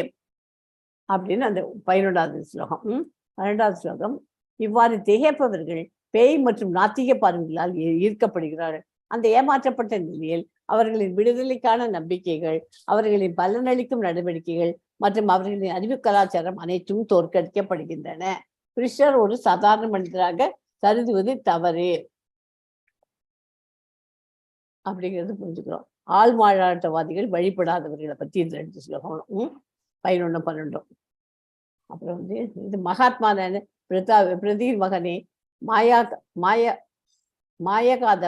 அப்படின்னு அந்த 11வது ஸ்லோகம். 12வது ஸ்லோகம். இவ்வாறு திகைப்பவர்கள் பேய் மற்றும் நாத்திக பார்வைகளால் ஈர்க்கப்படுகிறார்கள். அந்த ஏமாற்றப்பட்ட நிலையில் அவர்களின் விடுதலைக்கான நம்பிக்கைகள், அவர்களின் பலனளிக்கும் நடவடிக்கைகள் மற்றும் அவர்களின் அறிவு கலாச்சாரம் அனைத்தும் தோற்கடிக்கப்படுகின்றன. கிருஷ்ணர் ஒரு சாதாரண மனிதராக கருதுவது தவறு அப்படிங்கிறது புரிஞ்சுக்கிறோம். ஆள்மாறாட்டவாதிகள் வழிபடாதவர்களை பத்தி இந்த 2 ஸ்லோகம் 11, 12. அப்புறம் வந்து இது மகாத்மா பிரதீர் மகனே, மாயா மாயா மாயகாத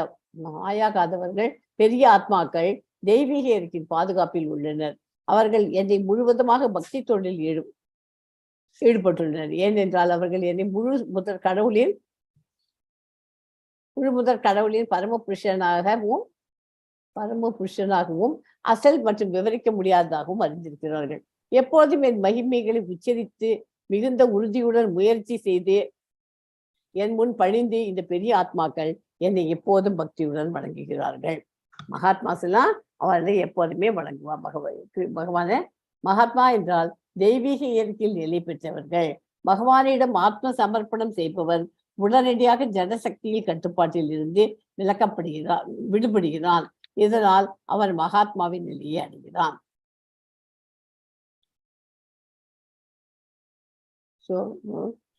மாயாகாதவர்கள் பெரிய ஆத்மாக்கள் தெய்வீக இயற்கையின் பாதுகாப்பில் உள்ளனர். அவர்கள் என்னை முழுவதுமாக பக்தி தொழில் ஈடுபட்டுள்ளனர். ஏனென்றால் அவர்கள் என்னை முழு முதற் கடவுளின் பரமபுருஷனாகவும் அசல் மற்றும் விவரிக்க முடியாததாகவும் அறிந்திருக்கிறார்கள். எப்போதும் என் மகிமைகளை உச்சரித்து மிகுந்த உறுதியுடன் முயற்சி செய்து என் முன் பணிந்து இந்த பெரிய ஆத்மாக்கள் என்னை எப்போதும் பக்தியுடன் வணங்குகிறார்கள். மகாத்மாஸ் எல்லாம் அவர்களை எப்போதுமே வணங்குவா பகவான. மகாத்மா என்றால் தெய்வீக இயற்கையில் நிலை பெற்றவர்கள். பகவானிடம் ஆத்ம சமர்ப்பணம் செய்பவர் உடனடியாக ஜனசக்தியில் கட்டுப்பாட்டில் இருந்து விலக்கப்படுகிறார், விடுபடுகிறான். இதனால் அவன் மகாத்மாவின் நிலையை அடைகிறான்.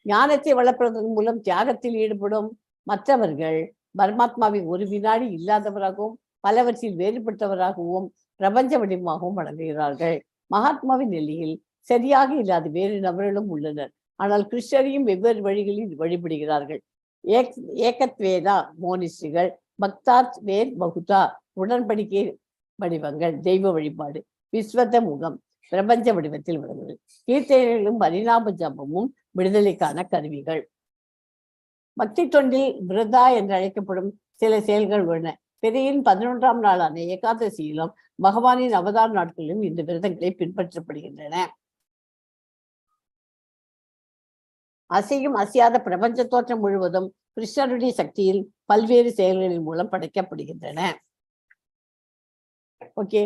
ஞானத்தை வளர்ப்பதன் மூலம் தியாகத்தில் ஈடுபடும் மற்றவர்கள் பரமாத்மாவின் ஒரு வினாடி இல்லாதவராகவும் பலவற்றில் வேறுபட்டவராகவும் பிரபஞ்ச வடிவமாகவும் வழங்குகிறார்கள். மகாத்மாவின் நிலையில் சரியாக இல்லாத வேறு நபர்களும் உள்ளனர். ஆனால் கிருஷ்ணரையும் வெவ்வேறு வழிகளில் வழிபடுகிறார்கள். ஏகத்வேதா மோனிஸ்டுகள், பக்தாத் வேர் பகுதா உடன்படிக்கை வடிவங்கள், தெய்வ வழிபாடு, விஸ்வத முகம் பிரபஞ்ச வடிவத்தில் விளங்குது. கீர்த்தனைகளும் பரிணாம ஜபமும் விடுதலைக்கான கருவிகள். பக்தி தொண்டில் விரதா என்று அழைக்கப்படும் சில செயல்கள் உள்ளன. பிறையின் 11ஆம் நாளான ஏகாதசியிலும் பகவானின் அவதார நாட்களிலும் இந்த விரதங்களை பின்பற்றப்படுகின்றன. அசையும் அசையாத பிரபஞ்ச தோற்றம் முழுவதும் கிருஷ்ணருடைய சக்தியில் பல்வேறு செயல்களின் மூலம் படைக்கப்படுகின்றன. ஓகே,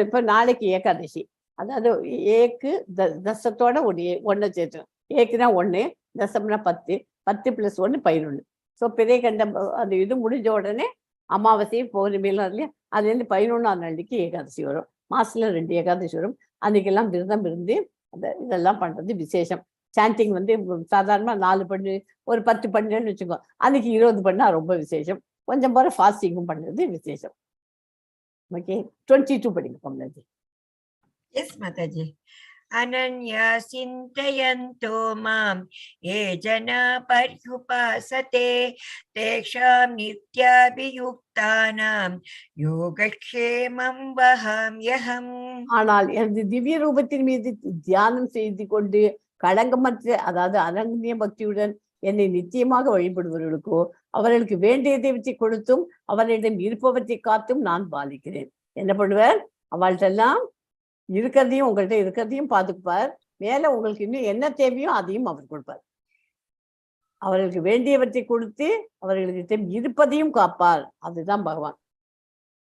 இப்ப நாளைக்கு ஏகாதசி, அதாவது ஏக்கு தசத்தோட ஒன்றை சேர்த்தணும். ஏக்குனா 1, தசம்னா 10, 10 + 1 11. ஸோ பிறை கண்ட அந்த இது முடிஞ்ச உடனே அமாவாசை பௌர்ணமியெல்லாம் இல்லையா, அதுலேருந்து 11ஆம் நாளைக்கு ஏகாதசி வரும். மாசத்துல 2 ஏகாதசி வரும். அன்றைக்கெல்லாம் விரதம் இருந்து அந்த இதெல்லாம் பண்றது விசேஷம். சாண்டிங் வந்து சாதாரணமாக 4 பண்ணு, ஒரு 10 பண்ணுன்னு வச்சுக்கோ, அன்னைக்கு 20 பண்ணா ரொம்ப விசேஷம். கொஞ்சம் போல ஃபாஸ்டிங்கும் பண்ணுறது விசேஷம். ஓகே, 22 படிங்க கமலாஜி. எஸ் மாதாஜி. अनन्या चिन्तयन्तो मां ये जना पर्युपासते तेषां नित्याभियुक्तानां योगक्षेमं वहाम्यहम्. ஆனால் எனது திவ்ய ரூபத்தின் மீது தியானம் செய்து கொண்டு களங்கமற்ற, அதாவது அனன்ய பக்தியுடன் என்னை நித்தியமாக வழிபடுபவர்களுக்கோ அவர்களுக்கு வேண்டியதை கொடுத்தும் அவர்களிடம் இருப்பவற்றை காத்தும் நான் பாலிக்கிறேன். என்ன பண்ணுவார்? அவள்கிட்டெல்லாம் இருக்கிறதையும் உங்கள்கிட்ட இருக்கிறதையும் பார்த்துக்குப்பார். மேல உங்களுக்கு இன்னும் என்ன தேவையோ அதையும் அவர் கொடுப்பார். அவர்களுக்கு வேண்டியவற்றை கொடுத்து அவர்களுக்கு இருப்பதையும் காப்பார். அதுதான் பகவான்.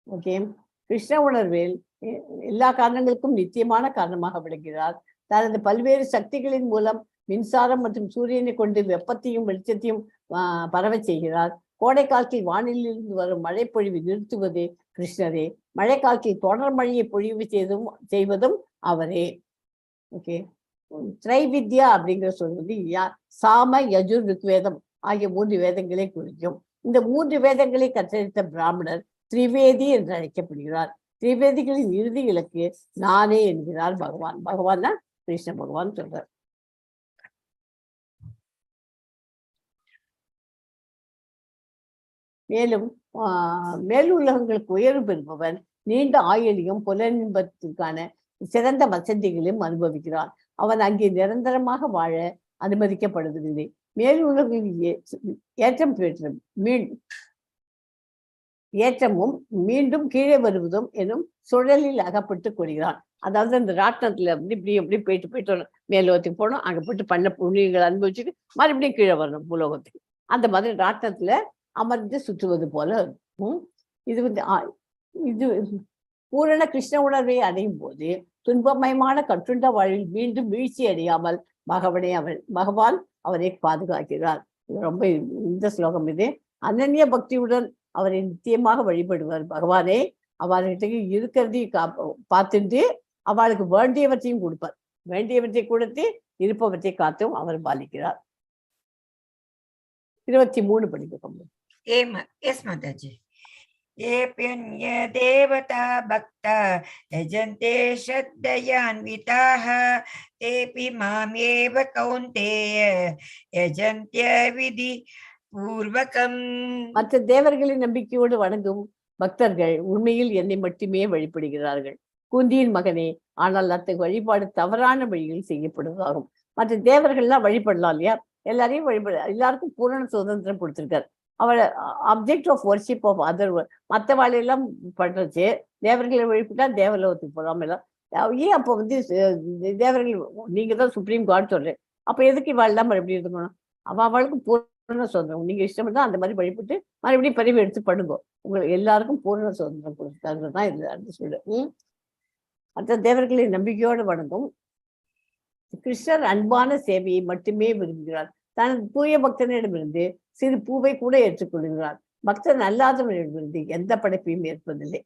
ஓகே, கிருஷ்ண உணர்வில் எல்லா காரணங்களுக்கும் நித்தியமான காரணமாக விளங்குகிறார். தனது பல்வேறு சக்திகளின் மூலம் மின்சாரம் மற்றும் சூரியனை கொண்டு வெப்பத்தையும் வெளிச்சத்தையும் பரவச் செய்கிறார். கோடை காலத்தில் வானிலிருந்து வரும் மழை பொழிவு நிறுத்துவது கிருஷ்ணரே. மழை காலத்தில் தொடர் மழையை பொழிவு செய்வதும் அவரே. ஓகே, திரைவித்யா அப்படிங்கிற சொல் வந்து சாம, யஜுர், ருக்வேதம் ஆகிய 3 வேதங்களை குறிக்கும். இந்த 3 வேதங்களை கற்றறிந்த பிராமணர் திரிவேதி என்று அழைக்கப்படுகிறார். திரிவேதிகளின் இறுதி இலக்கு நானே என்கிறார் பகவான். பகவான்னா கிருஷ்ண பகவான் சொல்றார். மேலும் மேலுலகங்களுக்கு உயர்வு பெறுபவன் நீண்ட ஆயுளையும் புலனின்பத்திற்கான சிறந்த வசதிகளையும் அனுபவிக்கிறான். அவன் அங்கே நிரந்தரமாக வாழ அனுமதிக்கப்படுவதில்லை. மேலுலகில் ஏற்றம் பெற்ற ஏற்றமும் மீண்டும் கீழே வருவதும் எனும் சுழலில் அகப்பட்டுக் கொள்கிறான். அதாவது அந்த ராட்டினத்துல வந்து இப்படி இப்படி போயிட்டு போயிட்டு வரணும். மேலோகத்துக்கு போகணும், அங்க போயிட்டு பண்ண புண்ணியங்களை அனுபவிச்சுட்டு மறுபடியும் கீழே வரணும் பூலோகத்துக்கு. அந்த மாதிரி ராட்டினத்துல அமர்ந்து சுற்றுவது போல இருக்கும். இது வந்து இது பூரண கிருஷ்ண உணர்வை அடையும் போது துன்பமயமான கட்டுண்ட வாழ்வில் மீண்டும் வீழ்ச்சி அடையாமல் பகவான் அவரை பாதுகாக்கிறார். இது ரொம்ப இந்த ஸ்லோகம். இது அனன்ய பக்தியுடன் அவரை நித்தியமாக வழிபடுவார். பகவானே அவர்கிட்ட இருக்கிறதையும் பார்த்துட்டு அவளுக்கு வேண்டியவற்றையும் கொடுப்பார். வேண்டியவற்றை கொடுத்து இருப்பவற்றை காத்தும் அவர் பாலிக்கிறார். 23 படிக்க. எஸ் மாதாஜி. ஏபியன்ய தேவதா பக்தா யஜந்தே ஸ்ரத்தயான்விதாஹ தேபி மாமேவ கௌந்தேய யஜந்த்ய விதி பூர்வகம். மற்ற தேவர்களின் நம்பிக்கையோடு வணங்கும் பக்தர்கள் உண்மையில் என்னை மட்டுமே வழிபடுகிறார்கள். குந்தியின் மகனே, ஆனால் அத்தகைய வழிபாடு தவறான வழியில் செய்யப்படுவதாகும். மற்ற தேவர்கள்லாம் வழிபடலாம் இல்லையா? எல்லாரையும் வழிபட, எல்லாருக்கும் பூரண சுதந்திரம் கொடுத்திருக்காரு. அவளை object of worship of other மற்றவாளையெல்லாம் பண்றச்சு தேவர்களை வழிபட்டா தேவலோகத்துக்கு போகலாம் எல்லாம். ஏன் அப்போ வந்து தேவர்கள் நீங்க தான் சுப்ரீம் காட் சொல்றேன், அப்ப எதுக்கு இவாளெல்லாம் மறுபடியும் இருக்கணும்? அவளுக்கு பூரண சுதந்திரம், நீங்க இஷ்டம் தான் அந்த மாதிரி வழிபட்டு மறுபடியும் பரிவு எடுத்து பண்ணுங்க, உங்களுக்கு எல்லாருக்கும் பூரண சுதந்திரம் கொடுத்தாங்க தான் இது சொல்லு. மற்ற தேவர்களை நம்பிக்கையோடு வணங்கும் கிருஷ்ணர் அன்பான சேவையை மட்டுமே விரும்புகிறார். தனது தூய பக்தனிடமிருந்து சிறு பூவை கூட ஏற்றுக்கொள்கிறார். பக்தன் அல்லாதவனிடமிருந்து எந்த படைப்பையும் ஏற்பதில்லை.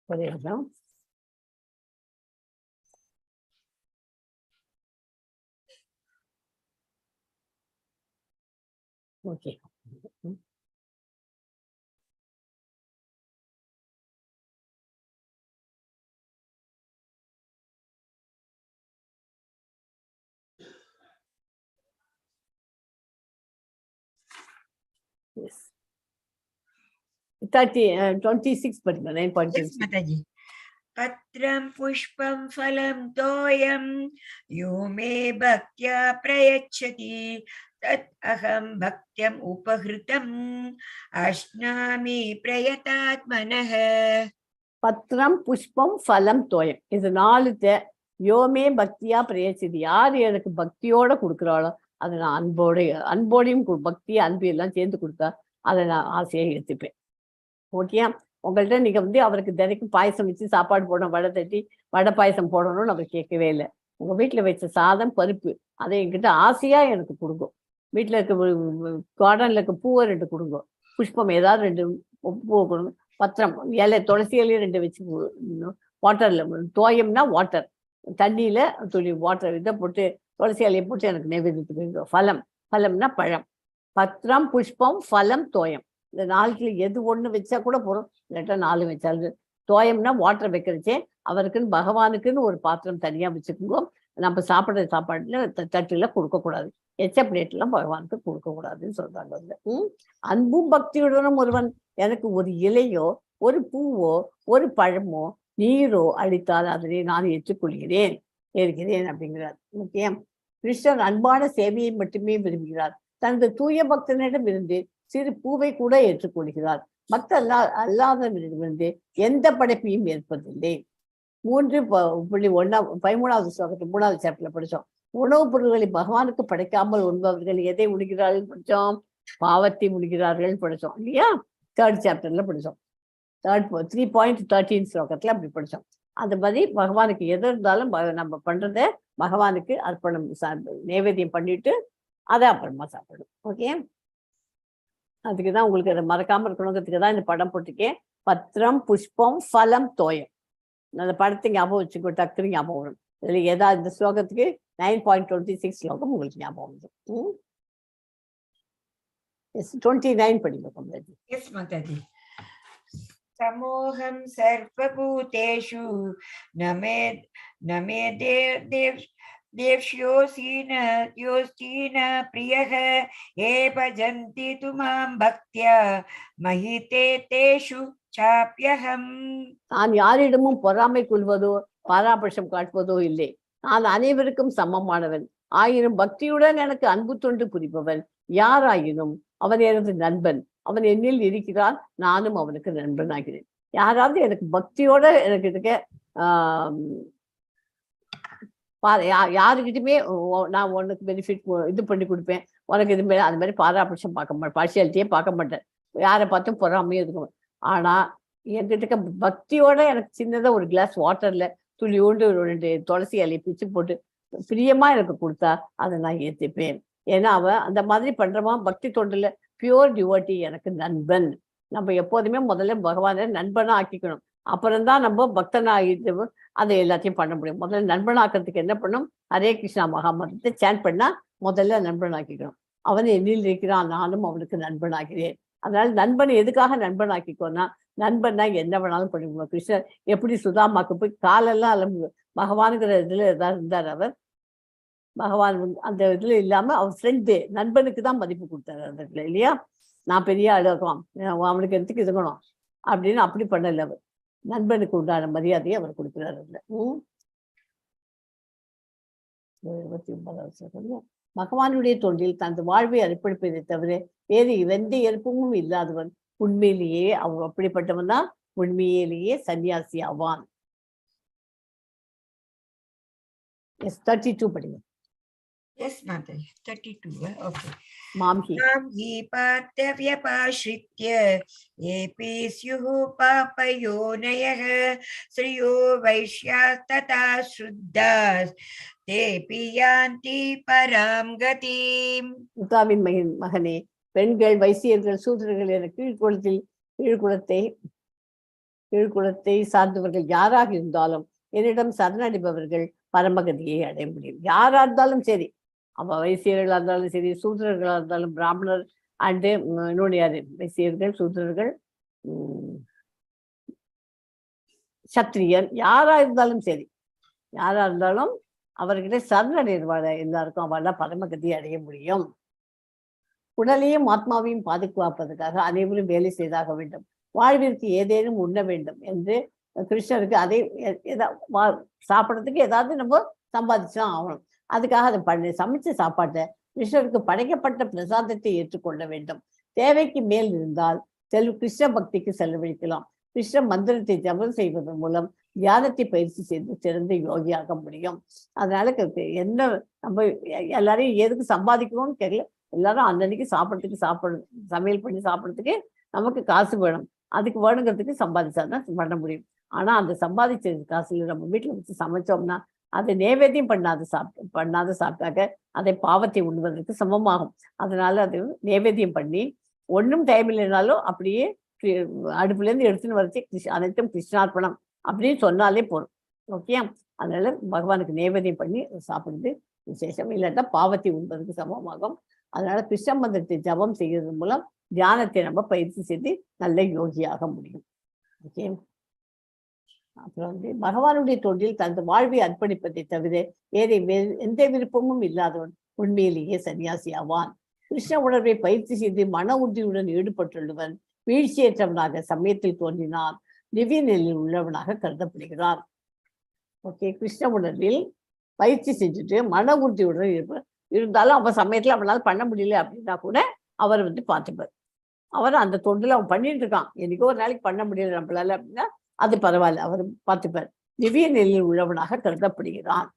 ஒரே நிமிஷம். ஓகே, எஸ், 26 படிங்க. 9.6. மாதாஜி. பத்ரம் புஷ்பம் ஃபலம் தோயம் யோ மே பக்த்யா பிரயச்சதி தத் அகம் பக்த்யம் உபஹிருதம் அஷ்னாமி பிரயதாத்மனஹ. பத்ரம் புஷ்பம் ஃபலம் தோயம், இது 4 யோமே பக்தியா பிரயச்சதி. யார் எனக்கு பக்தியோட கொடுக்குறாளோ அதை நான் அன்போடையும் பக்தி அன்பு எல்லாம் சேர்ந்து கொடுத்தா அதை நான் ஆசையாக எடுத்துப்பேன். ஓகே, உங்கள்கிட்ட நீங்க வந்து அவருக்கு தினைக்கும் பாயசம் வச்சு சாப்பாடு போடணும், வடை தட்டி வடை பாயசம் போடணும்னு அவர் கேட்கவே இல்லை. உங்க வீட்டுல வச்ச சாதம் பருப்பு அதை என்கிட்ட ஆசையா எனக்கு கொடுக்கும். வீட்டுல இருக்க கார்டன்ல இருக்க பூவை 2 கொடுங்க, புஷ்பம் ஏதாவது 2 பூவை கொடுங்க, பத்திரம் இலை துளசி இலையும் 2 வச்சு வாட்டர்ல தோயம்னா வாட்டர் தண்ணியில துளி வாட்டர் இதை போட்டு துளசி இலையை போட்டு எனக்கு நைவேத்தியத்துக்கு. ஃபலம், ஃபலம்னா பழம். பத்திரம் புஷ்பம் ஃபலம் தோயம், இந்த நாலுல எது ஒண்ணு வச்சா கூட போதும், இல்லாட்டா 4 வச்சாலும். தோயம்னா வாட்டர் வைக்கிறச்சே அவருக்குன்னு பகவானுக்குன்னு ஒரு பாத்திரம் தனியா வச்சுக்கோங்க. நம்ம சாப்பிட்ற சாப்பாட்டுல தட்டுல கொடுக்கக்கூடாது, எச்ச பிளேட்லாம் பகவானுக்கு கொடுக்கக்கூடாதுன்னு சொல்றாங்க. அதுல அன்பும் பக்தியுடனும் ஒருவன் எனக்கு ஒரு இலையோ ஒரு பூவோ ஒரு பழமோ நீரோ அளித்தால் அதனை நான் ஏற்றுக்கொள்கிறேன், ஏற்கிறேன் அப்படிங்கிறார். ஓகே, கிருஷ்ணர் அன்பான சேவையை மட்டுமே விரும்புகிறார். தனது தூய பக்தனிடம் இருந்து சிறு பூவை கூட ஏற்றுக்கொள்கிறார். பக்த அல்லாதவரிடமிருந்து எந்த படைப்பையும் ஏற்பதில்லை. 3.1 13வது ஸ்லோகத்து 3வது சாப்டர்ல படிச்சோம். உணவுப் பொருள்களை பகவானுக்கு படைக்காமல் உண்பவர்கள் எதை உண்கிறார்கள் படிச்சோம்? பாவத்தை உண்கிறார்கள் படிச்சோம் இல்லையா? 3rd சாப்டர்ல படிச்சோம். 3.13 ஸ்லோகத்துல அப்படி படிச்சோம். அந்த மாதிரி பகவானுக்கு எது இருந்தாலும் நம்ம பண்றதை பகவானுக்கு அர்ப்பணம் நைவேத்தியம் பண்ணிட்டு அதை அப்புறமா சாப்பிடணும். ஓகே, அதுக்குதான் உங்களுக்கு அதை மறக்காம இருக்கணுங்கிறதுக்கு தான் இந்த படம் போட்டிருக்கேன். பத்திரம், புஷ்பம், ஃபலம், தோயம். அந்த படத்தை ஞாபகம் வச்சுக்கோ, டக்குன்னு ஞாபகம் வரும். இதுல ஏதாவது இந்த ஸ்லோகத்துக்கு 9.26 ஸ்லோகம் உங்களுக்கு ஞாபகம் வந்துடும். எஸ், 29 படிங்க கமலாஜி. எஸ் மாதாஜி. சமோகம் சர்வபூதேஷு நமே நமே தேவ் தேவ்ஷ்யோசி ந யோஸ்தி ந பிரியः ये भजन्ति तु मां பக்த்யா மஹிதே தேஷு சாப்யஹம். நான் யாரிடமும் பொறாமை கொள்வதோ பாராபட்சம் காட்டுவதோ இல்லை. நான் அனைவருக்கும் சமமானவன். ஆயினும் பக்தியுடன் எனக்கு அன்பு தொண்டு புரிபவன் யாராயினும் அவன் எனது நண்பன். அவன் என்னில் இருக்கிறான், நானும் அவனுக்கு நண்பனாகிறேன். யாராவது எனக்கு பக்தியோட எனக்கு இருக்க, யாருக்கிட்டுமே நான் உனக்கு பெனிஃபிட் இது பண்ணி கொடுப்பேன், உனக்கு இது மாதிரி அந்த மாதிரி பாராபட்சம் பார்க்க மாட்டேன், பார்ஷியாலிட்டியே பார்க்க மாட்டேன், யாரை பார்த்தும் பொறாமையும் இருக்க மாட்டேன். ஆனா என்கிட்ட இருக்க பக்தியோட எனக்கு சின்னதா ஒரு கிளாஸ் வாட்டர்ல துளியோண்டு ஒரு 2 துளசி இலையை பிச்சு போட்டு பிரியமா எனக்கு கொடுத்தா அதை நான் ஏத்துப்பேன். ஏன்னா அவன் அந்த மாதிரி பண்றவன் பக்தி தொண்டுல பியூர் டிவோட்டி எனக்கு நண்பன். நம்ம எப்போதுமே முதல்ல பகவானை நண்பனா ஆக்கிக்கணும், அப்புறம்தான் நம்ம பக்தனாகிட்டு அதை எல்லாத்தையும் பண்ண முடியும். முதல்ல நண்பனாக்கிறதுக்கு என்ன பண்ணும்? ஹரே கிருஷ்ணா மகாமந்திரத்தை சேன் பண்ணா முதல்ல நண்பனாக்கிக்கணும். அவன் என்னில் இருக்கிறான், நானும் அவனுக்கு நண்பனாகிறேன். அதனால நண்பன் எதுக்காக நண்பனாக்கிக்கோன்னா, நண்பன்னா என்ன வேணாலும் பண்ணிக்கணும். கிருஷ்ணர் எப்படி சுதாமாக்கு போய் காலெல்லாம் அலம்பு பகவானுங்கிற இதுல ஏதாவது இருந்தார் அவர். பகவான் அந்த இதுல இல்லாம அவர் ஃப்ரெண்டு நண்பனுக்கு தான் மதிப்பு கொடுத்தாரு அந்த இடத்துல இல்லையா? நான் பெரிய ஆளாக்குவான், அவனுக்கு எதுக்கு இருக்கணும் அப்படின்னு அப்படி பண்ணல. அவர் நண்பனுக்கு உண்டான மரியாதையை அவர் கொடுக்கிறார் அதுல. 29வது ஸ்லோகம். பகவானுடைய தொண்டில் தனது வாழ்வை அர்ப்பணிப்பதை தவிர வேறு எந்த ஏற்பமும் இல்லாதவன் உண்மையிலேயே அவன் அப்படிப்பட்டவன் தான் உண்மையிலேயே சன்னியாசி ஆவான். எஸ், 32 படிங்க. Yes Mataji, 32, okay. மாம் he. மாம் he பார்த்தவ்யபாஸ்ரித்ய ஏபி ஸ்யுஹு பாபயோனயः ஸ்ரீயோ வைஷ்யாஸ்ததா ஸ்ருத்தாஸ் தேபி யாந்தி பராம் கதீம். உத்தாவின் மகனே, பெண்கள், வைசியர்கள், சூத்திரர்கள் என கீழ்குலத்தை சார்ந்தவர்கள் யாராக இருந்தாலும் என்னிடம் சரணடைபவர்கள் பரமகதியை அடைய முடியும். யாரா இருந்தாலும் சரி, அவ வைசியர்களா இருந்தாலும் சரி, சூத்திரர்களா இருந்தாலும், பிராமணர் அண்டு இன்னொன்னு யாரு, வைசியர்கள், சூத்திரர்கள், சத்திரியன், யாரா இருந்தாலும் சரி, யாரா இருந்தாலும் அவர்கிட்ட சரணடைவாழ எல்லாருக்கும் அவெல்லாம் பரமகதியை அடைய முடியும். உடலையும் ஆத்மாவையும் பாதுகாப்பதற்காக அனைவரும் வேலை செய்தாக வேண்டும். வாழ்விற்கு ஏதேனும் உண்ண வேண்டும் என்று கிருஷ்ணருக்கு அதை சாப்பிட்றதுக்கு ஏதாவது நம்ம சம்பாதிச்சுதான் ஆகணும். அதுக்காக அதை சமைச்ச சாப்பாட்டை கிருஷ்ணருக்கு படைக்கப்பட்ட பிரசாதத்தை ஏற்றுக்கொள்ள வேண்டும். தேவைக்கு மேல் இருந்தால் கிருஷ்ண பக்திக்கு செலவழிக்கலாம். கிருஷ்ண மந்திரத்தை ஜபம் செய்வதன் மூலம் தியானத்தை பயிற்சி செய்து சிறந்த யோகியாக முடியும். அதனால என்ன நம்ம எல்லாரையும் எதுக்கு சம்பாதிக்கணும்னு தெரியல. எல்லாரும் அன்னன்னைக்கு சாப்பிட்றதுக்கு சமையல் பண்ணி சாப்பிட்றதுக்கு நமக்கு காசு வேணும். அதுக்கு வேணுங்கிறதுக்கு சம்பாதிச்சாதான் பண்ண முடியும். ஆனா அந்த சம்பாதிச்ச காசுல நம்ம வீட்டுல வச்சு சமைச்சோம்னா அதை நைவேத்தியம் பண்ணாத சாப்பிட்டாக்க அதை பாவத்தை உண்ணுவதற்கு சமமாகும். அதனால அது நைவேத்தியம் பண்ணி ஒண்ணும் டைம் இல்லைனாலும் அப்படியே அடுப்புல இருந்து எடுத்துன்னு வரைச்சி அனைத்தும் கிருஷ்ணார்ப்பணம் அப்படின்னு சொன்னாலே போதும். ஓகே, அதனால பகவானுக்கு நைவேத்தியம் பண்ணி சாப்பிடுறது விசேஷம். இல்லாட்டா பாவத்தை உண்பதற்கு சமமாகும். அதனால கிருஷ்ண மந்திரத்தை ஜபம் செய்யறது மூலம் தியானத்தை நம்ம பயிற்சி செய்து நல்ல யோகியாக முடியும். ஓகே, அப்புறம் வந்து பகவானுடைய தொண்டில் தனது வாழ்வை அர்ப்பணிப்பதை தவிர வேற எந்த விருப்பமும் இல்லாதவன் உண்மையிலேயே சன்னியாசி ஆவான். கிருஷ்ண உணர்வை பயிற்சி செய்து மன உறுதியுடன் ஈடுபட்டுள்ளவன் வீழ்ச்சியற்றவனாக சமயத்தில் தோன்றினான் திவ்ய நிலையில் உள்ளவனாக கருதப்படுகிறான். ஓகே, கிருஷ்ண உணர்வில் பயிற்சி செஞ்சுட்டு மன உறுதியுடன் இருந்தாலும் அவன் சமயத்துல அவனால் பண்ண முடியல அப்படின்னா கூட அவர் வந்து பார்த்துப்பார். அவர் அந்த தொண்டில் அவன் பண்ணிட்டு இருக்கான், என்னைக்கோ ஒரு நாளைக்கு பண்ண முடியல நம்மளால அப்படின்னா அது பரவாயில்ல, அவர் பார்த்துப்பார். திவ்ய நிலையில் உள்ளவனாக கருதப்படுகிறான்.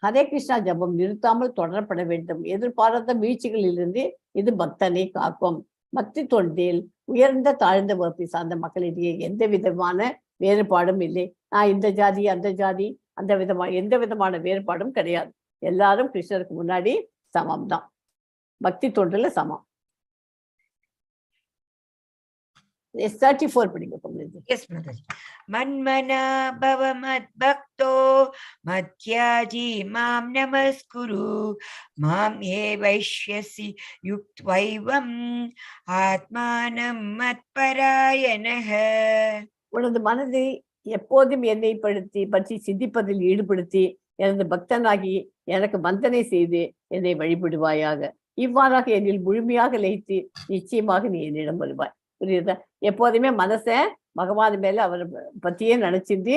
ஹரே கிருஷ்ணா ஜபம் நிறுத்தாமல் தொடரப்பட வேண்டும். எதிர்பாராத வீழ்ச்சிகளிலிருந்து இது பக்தனை காக்கும். பக்தி தொண்டில் உயர்ந்த தாழ்ந்த வகுப்பை சார்ந்த மக்களிடையே எந்த விதமான வேறுபாடும் இல்லை. நான் இந்த ஜாதி அந்த ஜாதி அந்த விதமான எந்த விதமான வேறுபாடும் கிடையாது. எல்லாரும் கிருஷ்ணருக்கு முன்னாடி சமம் தான். பக்தி தொண்டில் சமம். 34 படிங்க. Yes, Mataji. Manmana bhava madbhakto madhyaji mam namaskuru mam ye vaishyasi yuktvaivam atmanam matparayanah. உனது மனதை எப்போதும் என்னை பற்றி சிந்திப்பதில் ஈடுபடுத்தி எனது பக்தனாகி எனக்கு வந்தனை செய்து என்னை வழிபடுவாயாக. இவ்வாறாக என்னில் முழுமையாக லயித்து நிச்சயமாக நீ என்னிடம் வருவாய். புரியுதா? எப்போதுமே மனசை பகவான் மேல அவரை பத்தியே நினைச்சிருந்து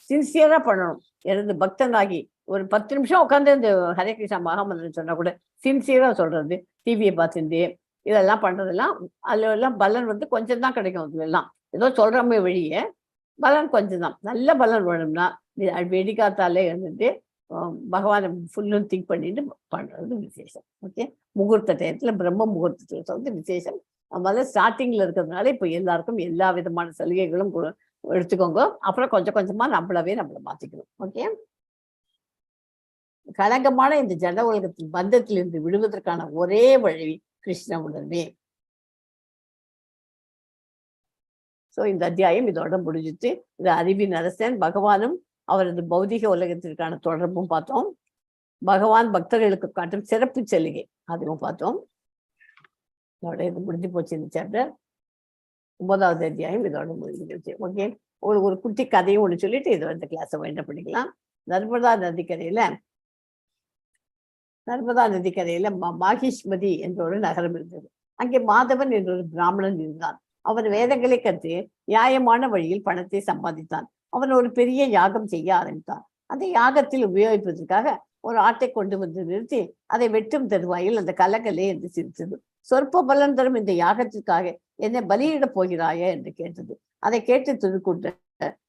சின்சியரா பண்ணணும். எனது பக்தனாகி ஒரு 10 நிமிஷம் உட்காந்து இந்த ஹரே கிருஷ்ணா மகாமந்திரம் சொன்னா கூட சின்சியரா சொல்றது, டிவியை பார்த்துட்டு இதெல்லாம் பண்றதெல்லாம் அதுல எல்லாம் பலன் வந்து கொஞ்சம் தான் கிடைக்கும். அதுல எல்லாம் ஏதோ சொல்றமே வழியே பலன் கொஞ்சம் தான். நல்ல பலன் வேணும்னா வெடிக்காத்தாலே இருந்துட்டு பகவானை ஃபுல்லும் திங்க் பண்ணிட்டு பண்றது விசேஷம். ஓகே, முகூர்த்த டயத்துல பிரம்ம முகூர்த்தத்துல சொல்றது விசேஷம். முதல்ல ஸ்டார்டிங்ல இருக்கிறதுனால இப்போ எல்லாருக்கும் எல்லா விதமான சலுகைகளும் எடுத்துக்கோங்க. அப்புறம் கொஞ்சம் கொஞ்சமா நம்மளவே நம்மளை மாத்திக்கணும். ஓகே, களங்கமான இந்த ஜட உலகத்தின் பந்தத்திலிருந்து விடுவதற்கான ஒரே வழி கிருஷ்ண உணர்வே. ஸோ இந்த அத்தியாயம் இதோட முடிஞ்சிட்டு இது அறிவின் அரசன் பகவானும் அவரது பௌதிக உலகத்திற்கான தொடர்பும் பார்த்தோம். பகவான் பக்தர்களுக்கு காட்டும் சிறப்பு சலுகை அதுவும் பார்த்தோம். இதோட இது முடிஞ்சு போச்சு இந்த சாப்டர். 9வது அத்தியாயம் இதோட முடிஞ்சு போச்சு. ஓகே, உங்களுக்கு ஒரு குட்டி கதையும் ஒன்று சொல்லிட்டு இதோட இந்த கிளாஸை வைண்ட் பண்ணிக்கலாம். நர்மதா நதிக்கரையில மாகிஷ்மதி என்ற ஒரு நகரம் இருந்தது. அங்கே மாதவன் என்ற ஒரு பிராமணன் இருந்தான். அவன் வேதங்களை கற்று நியாயமான வழியில் பணத்தை சம்பாதித்தான். அவன் ஒரு பெரிய யாகம் செய்ய ஆரம்பித்தான். அந்த யாகத்தில் உபயோகிப்பதற்காக ஒரு ஆட்டை கொண்டு வந்து நிறுத்தி அதை வெட்டும் தருவாயில் அந்த கலகலே என்று சிரித்தது. சொற்ப பலன் தரும் இந்த யாகத்திற்காக என்னை பலியிடப் போகிறாயா என்று கேட்டது. அதை கேட்டு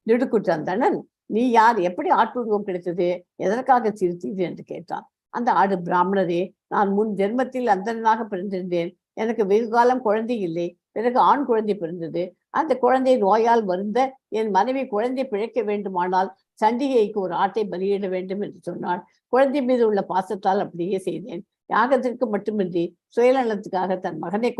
திடுக்குற்ற அந்தணன், நீ யார், எப்படி ஆட்டுருவம் கிடைத்தது, எதற்காக சிரித்தீர் என்று கேட்டான். அந்த ஆடு, பிராமணரே, நான் முன் ஜென்மத்தில் அந்தணனாக பிறந்திருந்தேன். எனக்கு வெகு காலம் குழந்தை இல்லை. பிறகு ஆண் குழந்தை பிறந்தது. அந்த குழந்தை நோயால் வருந்த என் மனைவி குழந்தை பிழைக்க வேண்டுமானால் சண்டிகைக்கு ஒரு ஆட்டை பலியிட வேண்டும் என்று சொன்னாள். குழந்தை மீது உள்ள பாசத்தால் அப்படியே செய்தேன். யாகத்திற்கு மட்டுமின்றி சுயநலத்துக்காக தன் மகனை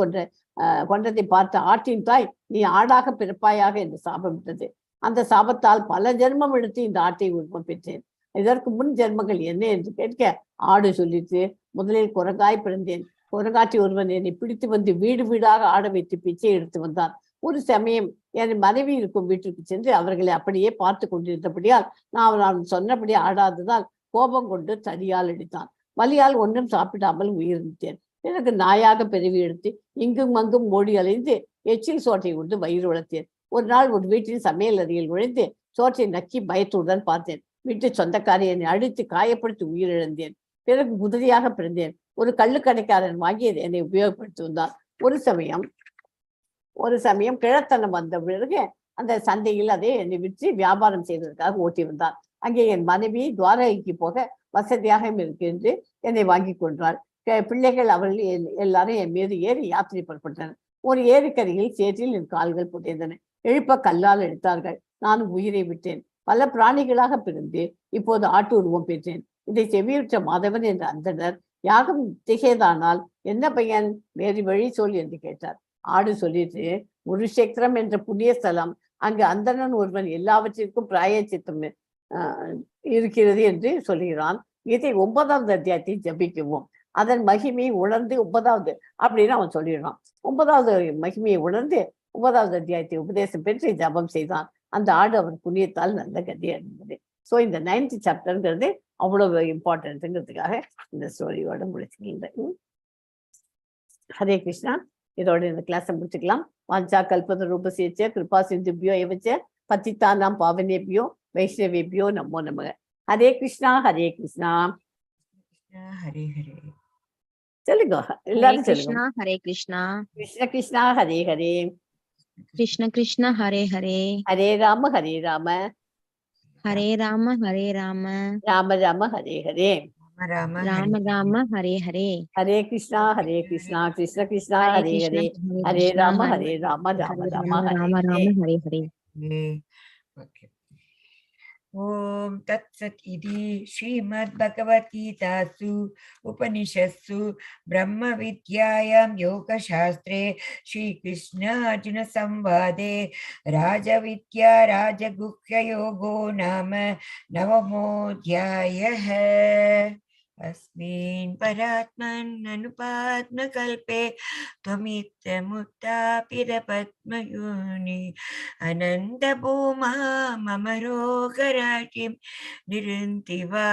கொன்றதை பார்த்த ஆட்டின் தாய், நீ ஆடாக பிறப்பாயாக என்று சாபமிட்டது. அந்த சாபத்தால் பல ஜென்மம் எடுத்து இந்த ஆட்டை உருவம் பெற்றேன். இதற்கு முன் ஜென்மங்கள் என்ன என்று கேட்க ஆடு சொல்லிட்டு, முதலில் குரங்காய் பிறந்தேன். குரங்காட்டி ஒருவன் என்னை பிடித்து வந்து வீடு வீடாக ஆட வைத்து பிச்சை எடுத்து வந்தான். ஒரு சமயம் என் மனைவி இருக்கும் வீட்டிற்கு சென்று அவர்களை அப்படியே பார்த்து கொண்டிருந்தபடியால் நான் சொன்னபடி ஆடாததால் கோபம் கொண்டு தடியால் அடித்தான். வலியால் ஒன்றும் சாப்பிடாமல் உயிர்ந்தேன். எனக்கு நாயாக பிறவி எடுத்து இங்கும் அங்கும் ஓடி அலைந்து எச்சில் சோற்றை கொண்டு வயிறு வளர்த்தேன். ஒரு நாள் ஒரு வீட்டின் சமையல் அறையில் நுழைந்து சோற்றை நக்கி பயத்துடன் பார்த்தேன். வீட்டு சொந்தக்காரி என்னை அடித்து காயப்படுத்தி உயிரிழந்தேன். பிறகு குதிரையாக பிறந்தேன். ஒரு கள்ளுக்கடைக்காரன் வாங்கி என்னை உபயோகப்படுத்தி வந்தான். ஒரு சமயம் கிழத்தனம் வந்த பிறகு அந்த சந்தையில் அதை என்னை விற்று வியாபாரம் செய்வதற்காக ஓட்டி வந்தான். அங்கே என் மனைவி துவாரகைக்கு போக வசதியாக இருக்கு என்று என்னை வாங்கி கொண்டாள். பிள்ளைகள் அவர்கள் எல்லாரும் என் மீது ஏறி யாத்திரை புறப்பட்டனர். ஒரு ஏரிக்கரையில் சேற்றில் என் கால்கள் புதைந்தன. எழுப்ப கல்லால் எடுத்தார்கள். நான் உயிரை விட்டேன். பல பிராணிகளாக பிறந்து இப்போது ஆட்டு உருவம் பெற்றேன். இதை செவியுற்ற மாதவன் என்ற அந்தணர், யாகம் திகைதானால் என்ன பையன், வேறு வழி சொல் என்று கேட்டார். ஆடு சொல்லிட்டு, குருஷேத்திரம் என்ற புண்ணிய ஸ்தலம், அங்கு அந்தணன் ஒருவன் எல்லாவற்றிற்கும் பிராயச்சித்தம் இருக்கிறது என்று சொல்கிறான். இதை 9வது அத்தியாயத்தை ஜபிக்குவோம். அதன் மகிமையை உணர்ந்து ஒன்பதாவது அப்படின்னு அவன் சொல்லிடுறான். ஒன்பதாவது மகிமையை உணர்ந்து ஒன்பதாவது அத்தியாயத்தை உபதேசம் பெற்று ஜபம் செய்தான். அந்த ஆடு அவன் புண்ணியத்தால் நல்ல கதி அடைந்தது. ஸோ இந்த நைன்த் சாப்டர்ங்கிறது அவ்வளவு இம்பார்ட்டன்ட்டுங்கிறதுக்காக இந்த ஸ்டோரியோட முடிச்சுக்கிட்டேன். ஹரே கிருஷ்ணா. இதோட இந்த கிளாஸை முடிச்சுக்கலாம். வாஞ்சா கல்பதரூபஸ்ய கிருபா சிந்துபியோ ஏவச்ச பதித்தானாம் பாவனேபியோ வைஷ்ணவேபியோ நமோ நமக. ஹரே கிருஷ்ணா ஹரே கிருஷ்ணா. ஹரே ஹரே. சொல்லுங்க ஹரே எல்லாரும் சொல்லுங்க. கிருஷ்ணா ஹரே கிருஷ்ணா. கிருஷ்ண கிருஷ்ணா ஹரே ஹரே. கிருஷ்ண கிருஷ்ண ஹரே ஹரே. ஹரே ராம ஹரே ராம. ஹரே ராம ஹரே ராம. ராம ராம ஹரே ஹரே. ராம ராம ராம ஹரே. ராம ஹரே ஹரே. ஹரே கிருஷ்ணா ஹரே கிருஷ்ணா கிருஷ்ண கிருஷ்ணா ஹரே ஹரே கிருஷ்ண ஹரே. ஹரே ஹரே கிருஷ்ணா ராம ஹரே ஹரே ராம ராம ஹரே ராம ராம ஹரே ராம ஹரே. ராம ஹரே ஹரே. ஓகே. ॐ तत्सत् इति श्रीमद्भगवद्गीतासु उपनिषत्सु ब्रह्मविद्यायां योगशास्त्रे श्रीकृष्णार्जुनसंवादे राजविद्या राजगुह्ययोगो नाम नवमोऽध्यायः। अस्मिन् परात्मन्ननुपात्मकल्पे त्वमित्थमुत्थापितपद्मयोनि अनन्तभूमा मम रोगराशिं निरुन्ति वा।